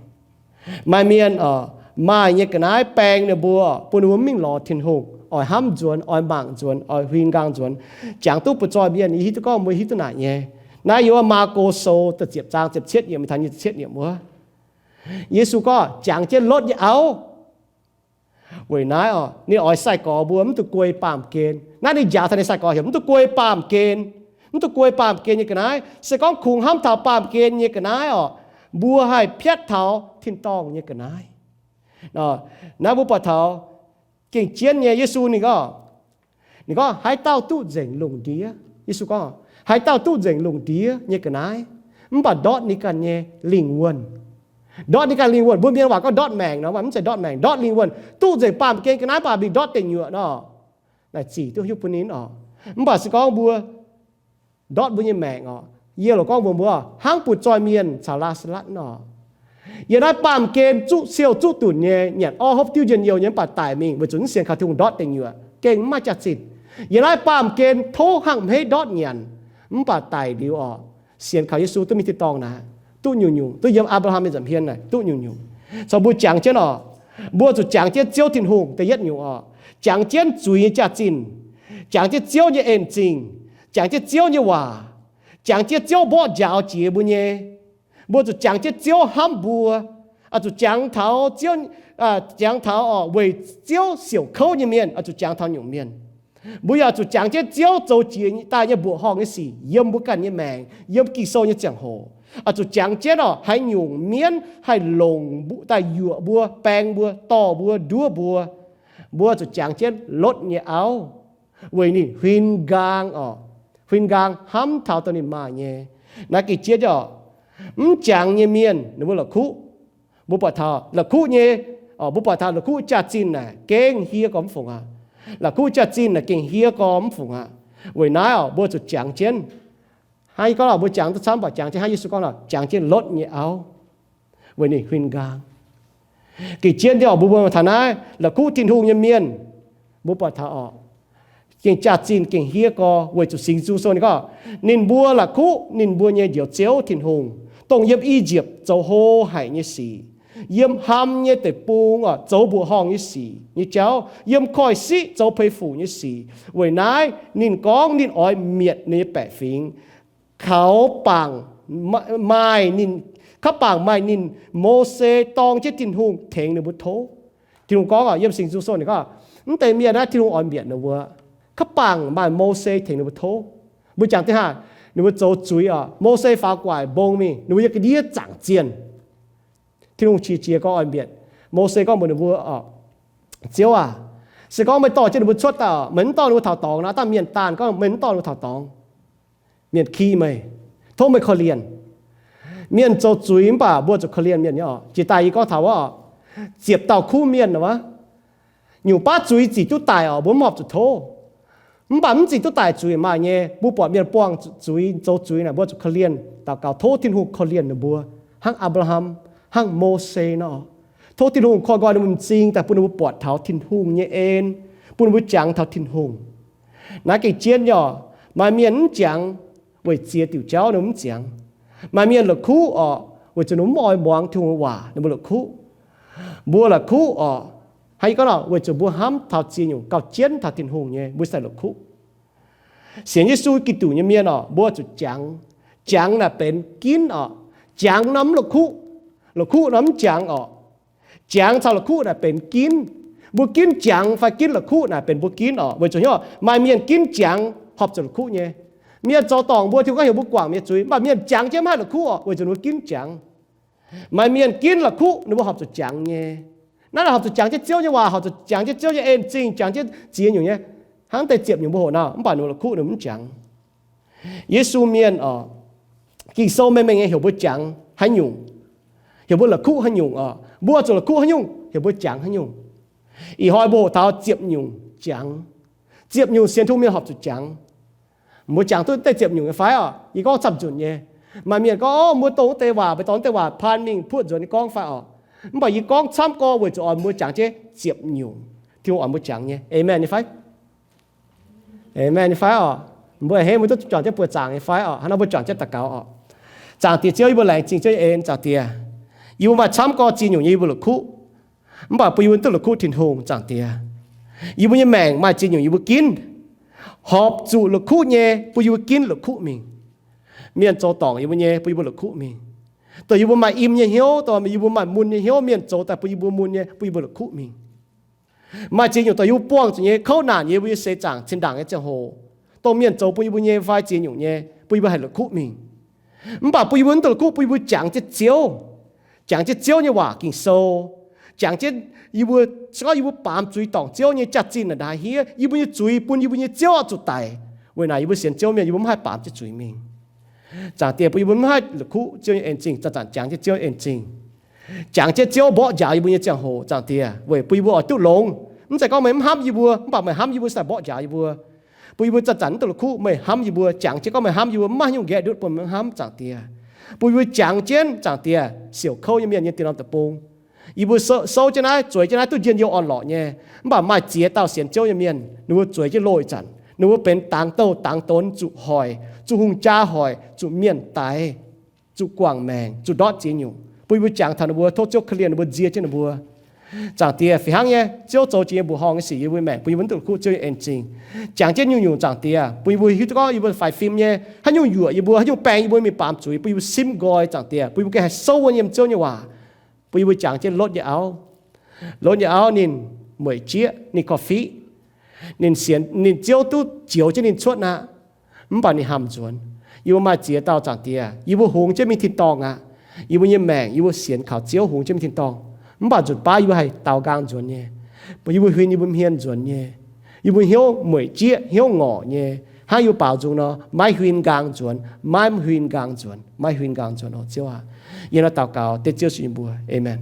Maaih mienh oc, maaih nyei ga'naaiv baeng ninh mbuo, bun ninh mbuo mv mingh lorz Tin-Hungh, oix hnamv nzuonx, oix mangc nzuonx, oix huin nqaang nzuonx. Jangx duqv butv-zoih mienh yie hiuv duqv gorngv mbuo hiuv duqv naaic nyei. Naaiv yiem wuov Maako Sou da'ziepc zaang ziepc cietv yiemc taux nyic ziepc cietv yiemc wuov, Yesu gorngv jangx jienv Lotv nyei auv. Weic naaiv oc, ninh oix sai-gorx mbuo mv duqv guei baamh gen. Naaiv ninh njaaux taux ninh sai-gorx heuc mv duqv guei baamh gen. Mv duqv guei baamh gen nyei ga'naaiv. Se gorngv kungx hnamv taux baamh gen nyei ga'naaiv oc, mbuo haih piatv taux tin-dorngh nyei ga'naaiv. Naaiv mbuo buatc taux gengh jienv nyei Yesu ninh gorngv, ninh gorngv, haaix dauh duqv nzengc lungh ndiev, Yesu gorngv, haaix dauh duqv nzengc lungh ndiev nyei ga'naaiv, mv baac ndortv ninh ganh nyei lingh wuonh. Ndortv ninh ganh lingh wuonh, mbuo mienh waac gorngv ndortv maengc nor, mv zeiz ndortv maengc, ndortv lingh wuonh. Duqv nzengc baamh gen ga'naaiv mv baac mingh ndortv deic nyuoqc nor, naaic zic duqv hiuv bun ninh oc. Mv baac se gorngv mbuo ndortv mbuo nyei maengc oc, yie loc gorngv mbuox mbuo, hnangv butv-zoih mienh caux Laa^saa^latv nor, yiem naaiv baamh gen zuqv siou zuqv dunc nyei, nyanc orv hopv diuv njien-youh nyei mv baac daic mingh weic zuqc mv sienx kaux Tin-Hungh ndortv deic nyuoqc, gengh mv maaih jaax-zinh. Yiem naaiv baamh gen tov hnangv hmeiv ndortv nyanc, mv baac daic liuz oc, sienx kaux Yesu duqv mingh tin-dorngh naaic, duqv nyungc-nyungc, duqv yiem Apc^laa^ham nyei nza'hmien naaic duqv nyungc-nyungc. Caux mbuo jangx jienv oc, mbuo zuqc jangx jienv Ziouv Tin-Hungh da'yietv nyungc oc, jangx jienv zuiz nyei jaax-zinh, jangx jienv Ziouv nyei en-zingh, jangx jienv Ziouv nyei waac, jangx jienv Ziouv mborqv njaaux jiex mbuo nyei. Mbuo zuqc jangx jienv Ziouv hnamv mbuo, oix zuqc jangx taux Ziouv, jangx taux oc weic Ziouv siouc kouv nyei mienh, oix zuqc jangx taux nyungc mienh. Mbuo yaac zuqc jangx jienv Ziouv zoux jiex daaih nyei mbuoqc horngh nyei sic yiem mbuo ganh nyei maengc, yiem Ging-Sou nyei ziangh hoc. Oix zuqc jangx jienv oc haaix nyungc mienv haih longc daaih yuoqc mbuo, baeng mbuo, dorh mbuo, nduov mbuo. Mbuo zuqc jangx jienv Lotv nyei auv, weic ninh huin nqaang oc, huin nqaang hnamv taux dongh ninh maaih nyei. Naaiv gengh jiex oc, Mv jangx nyei mienh ninh mbuo la'kuqv, mbuo buatc taux la'kuqv nyei, mbuo buatc taux la'kuqv jaax-zinh naaic gengh hiev gorx mv fungc aqv. La'kuqv jaax-zinh naaic gengh hiev gorx mv fungc aqv. Weic naaiv oc, mbuo zuqc jangx jienv. Hnangv yie gorngv oc, mbuo jangx duqv camv, mv baac jangx jienv hnangv Yesu gorngv oc, jangx jienv lotv nyei auv. Weic ninh huin nqaang. Gengh jienv nyei oc, mbuo mbuo taux naaiv la'kuqv Tin-Hungh nyei mienh, mbuo buatc taux oc, gengh jaax-zinh gengh hiev gorx weic zuqc Singx Nzung Sou ninh gorngv, ninh mbuo la'kuqv ninh mbuo nyei Njoux Ziouv Tin-Hungh, dongh yiem I^yipv zoux hlo haic nyei sic, yiem Ham nyei deic-bung oc zoux mbuoqc horngh nyei sic nyei jauv, yiem Koiv-Siqv zoux peix fuc nyei sic. Weic naaiv ninh gorngv ninh oix mietc ninh nyei baeqc fingx, kaux bangc maaih ninh, kaux bangc maaih ninh Mose dorng jienv Tin-Hungh tengx ninh mbuo tov. Tin-Hungh gorngv oc, yiem Singx Nzung Sou ninh gorngv, mv deix mienh naaiv Tin-Hungh oix mietc ninh mbuo, kaux bangc maaih Mose tengx ninh mbuo tov. Mbuo jangx deix haaix? Ninh mbuo zoux zuiz oc, Mose faaux gu'nguaaic mbong mingh, ninh mbuo yiem ga'ndiev zaangc zienh. Tin-Hungh qiex jiez gorngv oix mietc. Mose gorngv mbuox ninh mbuo oc, Ziouv aac, se gorngv meih dorh jienv ninh mbuo cuotv daaih oc, meih mv dorh ninh mbuo taux dorngx naaic, dangh mienh daanh gorngv meih mv dorh ninh mbuo taux dorngx, mienh ki meih, tov meih korv-lienh. Mienh zoux zuiz mv baac mbuo zuqc korv-lienh mienh nyei oc. Jiex daaih yie gorngv taux wuov oc, ziepc dauh kuv mienh wuov, nyungc baav zuiz zic duqv daic oc, mbuo mv horpc zuqc tov. Mv baac mv zic duqv daic zuiz maaih nyei. Mbuo buatc mienh buangh zuiz, zoux zuiz naaic, mbuo zuqc korv-lienh, daux gaux tov Tin-Hungh korv-lienh ninh mbuo, hnangv Apc^laa^ham, hnangv Mose nor. Tov Tin-Hungh korv nqoi ninh mbuo m'zing daaih bun ninh mbuo buatc taux Tin-Hungh nyei en, bun ninh mbuo jangx taux Tin-Hungh. Naaiv gengh jienv nyei oc. Maaih mienh mv jangx weic ziex diuc jauv ninh mbuo mv jangx. Maaih mienh la'kuqv oc, weic zuqc ninh mbuo mv oix muangx Tin-Hungh waac, ninh mbuo la'kuqv. Mbuo la'kuqv oc, hnangv yie gorngv oc, weic zuqc mbuo hnamv taux ziex nyungc gauh jienv taux Tin-Hungh nyei, mbuo sai la'kuqv. Sienx Yesu Giduc nyei mienh oc, mbuo zuqc jangx. Jangx naaic benx ginv oc. Jangx nor mv la'kuqv, la'kuqv nor mv jangx oc. Jangx caux la'kuqv naaic benx ginv. Mbuo ginv jangx fai ginv la'kuqv naaic benx mbuo ginv oc. Weic zuqc hnyouv maaih mienh ginv jangx horpc zuqc la'kuqv nyei. Mienh zoux dorngc mbuo, Tin-Hungh gorngv heuc mbuo guangc mienh zuiz, mv baac mienh jangx jienv mv haih la'kuqv oc, weic zuqc ninh mbuo ginv jangx. Maaih mienh ginv la'kuqv ninh mbuo horpc zuqc jangx nyei. Naaiv horpc zuqc jangx jienv Ziouv nyei waac, horpc zuqc jangx jienv Ziouv nyei en-zingh, jangx jienv ziex nyungc nyei. Hnangv deix ziepc nyungc mbuo hoqc nor, mv baac ninh mbuo la'kuqv ninh mbuo mv jangx. Yesu mienh oc, Ging-Sou mengh mengh nyei heuc mbuo jangx haaix nyungc, heuc mbuo la'kuqv haaix nyungc oc. Mbuo zuqc la'kuqv haaix nyungc, heuc mbuo jangx haaix nyungc. Ih hnoi mbuo hoqc taux ziepc nyungc jangx. Ziepc nyungc sienx Tin-Hungh mienh horpc zuqc jangx. Mbuo jangx duqv deix ziepc nyungc nyei fai oc? Yie gorngv camv-nzunc nyei. Maaih mienh gorngv, Ov, mbuo dongh wuov deix waac, mbuo dongh wuov deix waac paan mingh puoqv nzuonx nyei gorngv fai oc? Mv baac yie gorngv camv gorngv weic zuqc oix mbuo jangx jienv ziepc nyungc Tin-Hungh oix mbuo jangx nyei. Aamen nyei fai? Aamen nyei fai oc? Mbuo a'hneiv mbuo duqv juangc jienv buoz-zaangc nyei fai oc? Hnangv nor mbuo juangc jienv daux gaux oc. Zaangc Diex Ziouv, yie mbuo laengz zingh Ziouv nyei en, Zaangc Diex. Yie mbuo maaih camv gorngv ziex nyungc nyei yie mbuo la'kuqv, mv baac bun yie mbuo duqv la'kuqv Tin-Hungh, Zaangc Diex. Yie mbuo nyei maengc maaih ziex nyungc yie mbuo ginv. Horpc zuqc la'kuqv nyei, bun yie mbuo ginv la'kuqv mingh. Mienh zoux dorngc yie mbuo nyei, bun yie mbuo la'kuqv mingh. Dongh yie mbuo maaih im nyei hnyouv, dongh yie mbuo maaih mun nyei hnyouv, mienh zoux daaih bun yie mbuo mun nyei, bun yie mbuo la'kuqv mingh. Maaih ziex nyungc dongh yie mbuo buangh zuqc nyei, kouv naanc yie mbuo nyei seix zaangc zinh ndaangc nyei ziangh hoc, dongh mienh zoux bun yie mbuo nyei fai ziex nyungc nyei, bun yie mbuo haih la'kuqv mingh. Mv baac bun yie mbuo mv duqv la'kuqv, bun yie mbuo jangx jienv Ziouv, jangx jienv Ziouv nyei waac Ging-Sou, jangx jienv yie mbuo, se gorngv yie mbuo baamz zuiz dorngc Ziouv nyei jaax-zinh naaic ndaaix hiev, yie mbuo nyei zuiz bun yie mbuo nyei Ziouv oix zuqc daic. Weic naaic yie mbuo sienx Ziouv mienh yie mbuo mv haih baamz jienv zuiz mingh. Zaangc Diex, bun yie mbuo mv haih la'kuqv Ziouv nyei en-zingh, zanc-zanc jangx jienv Ziouv nyei en-zingh. Jangx jienv Ziouv mborqv njaaux yie mbuo nyei ziangh hoc, Zaangc Diex, weic bun yie mbuo oix duqv longx. Mv zeiz gorngv meih mv hnamv yie mbuo, mv baac meih hnamv yie mbuo se daaih mborqv njaaux yie mbuo. Bun yie mbuo zanc-zanc mv duqv la'kuqv meih hnamv yie mbuo. Jangx jienv gorngv meih hnamv yie mbuo, mv maaih haaix nyungc nqaeqv ndutv bun meih mv hnamv, Zaangc Diex. Bun yie mbuo jangx jienv, Zaangc Diex, siouc kouv nyei mienh nyei dinh norm deic-bung. Yie mbuo sou, sou jienv naaiv, zueiz jienv naaiv duqv njien-youh orn-lorqc nyei. Mv baac maaih ziex dauh sienx Ziouv nyei mienh, ninh mbuo zueiz jienv loz ih zanc, ninh mbuo benx dangx douh dangx donx, zuqc hoic, zuqc hungh jaa hoic, zuqc mienh daix, zuqc guangc maengc, zuqc ndortv ziex nyungc. Bun yie mbuo jangx taux ninh mbuo, tov Ziouv korv-lienh ninh mbuo, nzie jienv ninh mbuo. Zaangc Diex, fih hnangv nyei, Ziouv zoux jiex nyei mbuoqc horngh nyei sic yie mbuo maengc, bun yie mbuo mv duqv la'kuqv Ziouv nyei en-zingh. Jangx jienv nyungc-nyungc, Zaangc Diex, bun yie mbuo hiuv duqv gorngv yie mbuo faix fim nyei, haaix nyungc yuoqc yie mbuo, haaix nyungc baeng yie mbuo mingh baamz zuiz, bun yie mbuo simv nqoi, Zaangc Diex, bun yie mbuo gengh haih souv wuonv yiem Ziouv nyei waac. Bun yie mbuo jangx jienv Lotv nyei auv. Lotv nyei auv ninh mueic jieqv, ninh korv-fiqv, ninh sienx, ninh Ziouv duqv njoux jienv ninh cuotv aqv. Mv baac ninh hamh nzuonx. Yie mbuo maaih ziex dauh, Zaangc Diex, yie mbuo hungx jienv mingh tin-dorngh aqv. Yie mbuo nyei maengc yie mbuo sienx kaux Ziouv hungx jienv mingh tin-dorngh, mv baac nzunc baav yie mbuo haih daaux nqaang nzuonx nyei. Yie mbuo huin yie mbuo hmien nzuonx nyei. Yie mbuo hnyouv mueic jieqv, hnyouv ngorc nyei. Hnangv yie mbuo baaux nzung nor, maiv huin nqaang nzuonx, maiv huin nqaang nzuonx, maiv huin nqaang nzuonx oc, Ziouv aac. Yie nor daux gaux dengv Ziouv Yesu nyei mbuox. Aamen.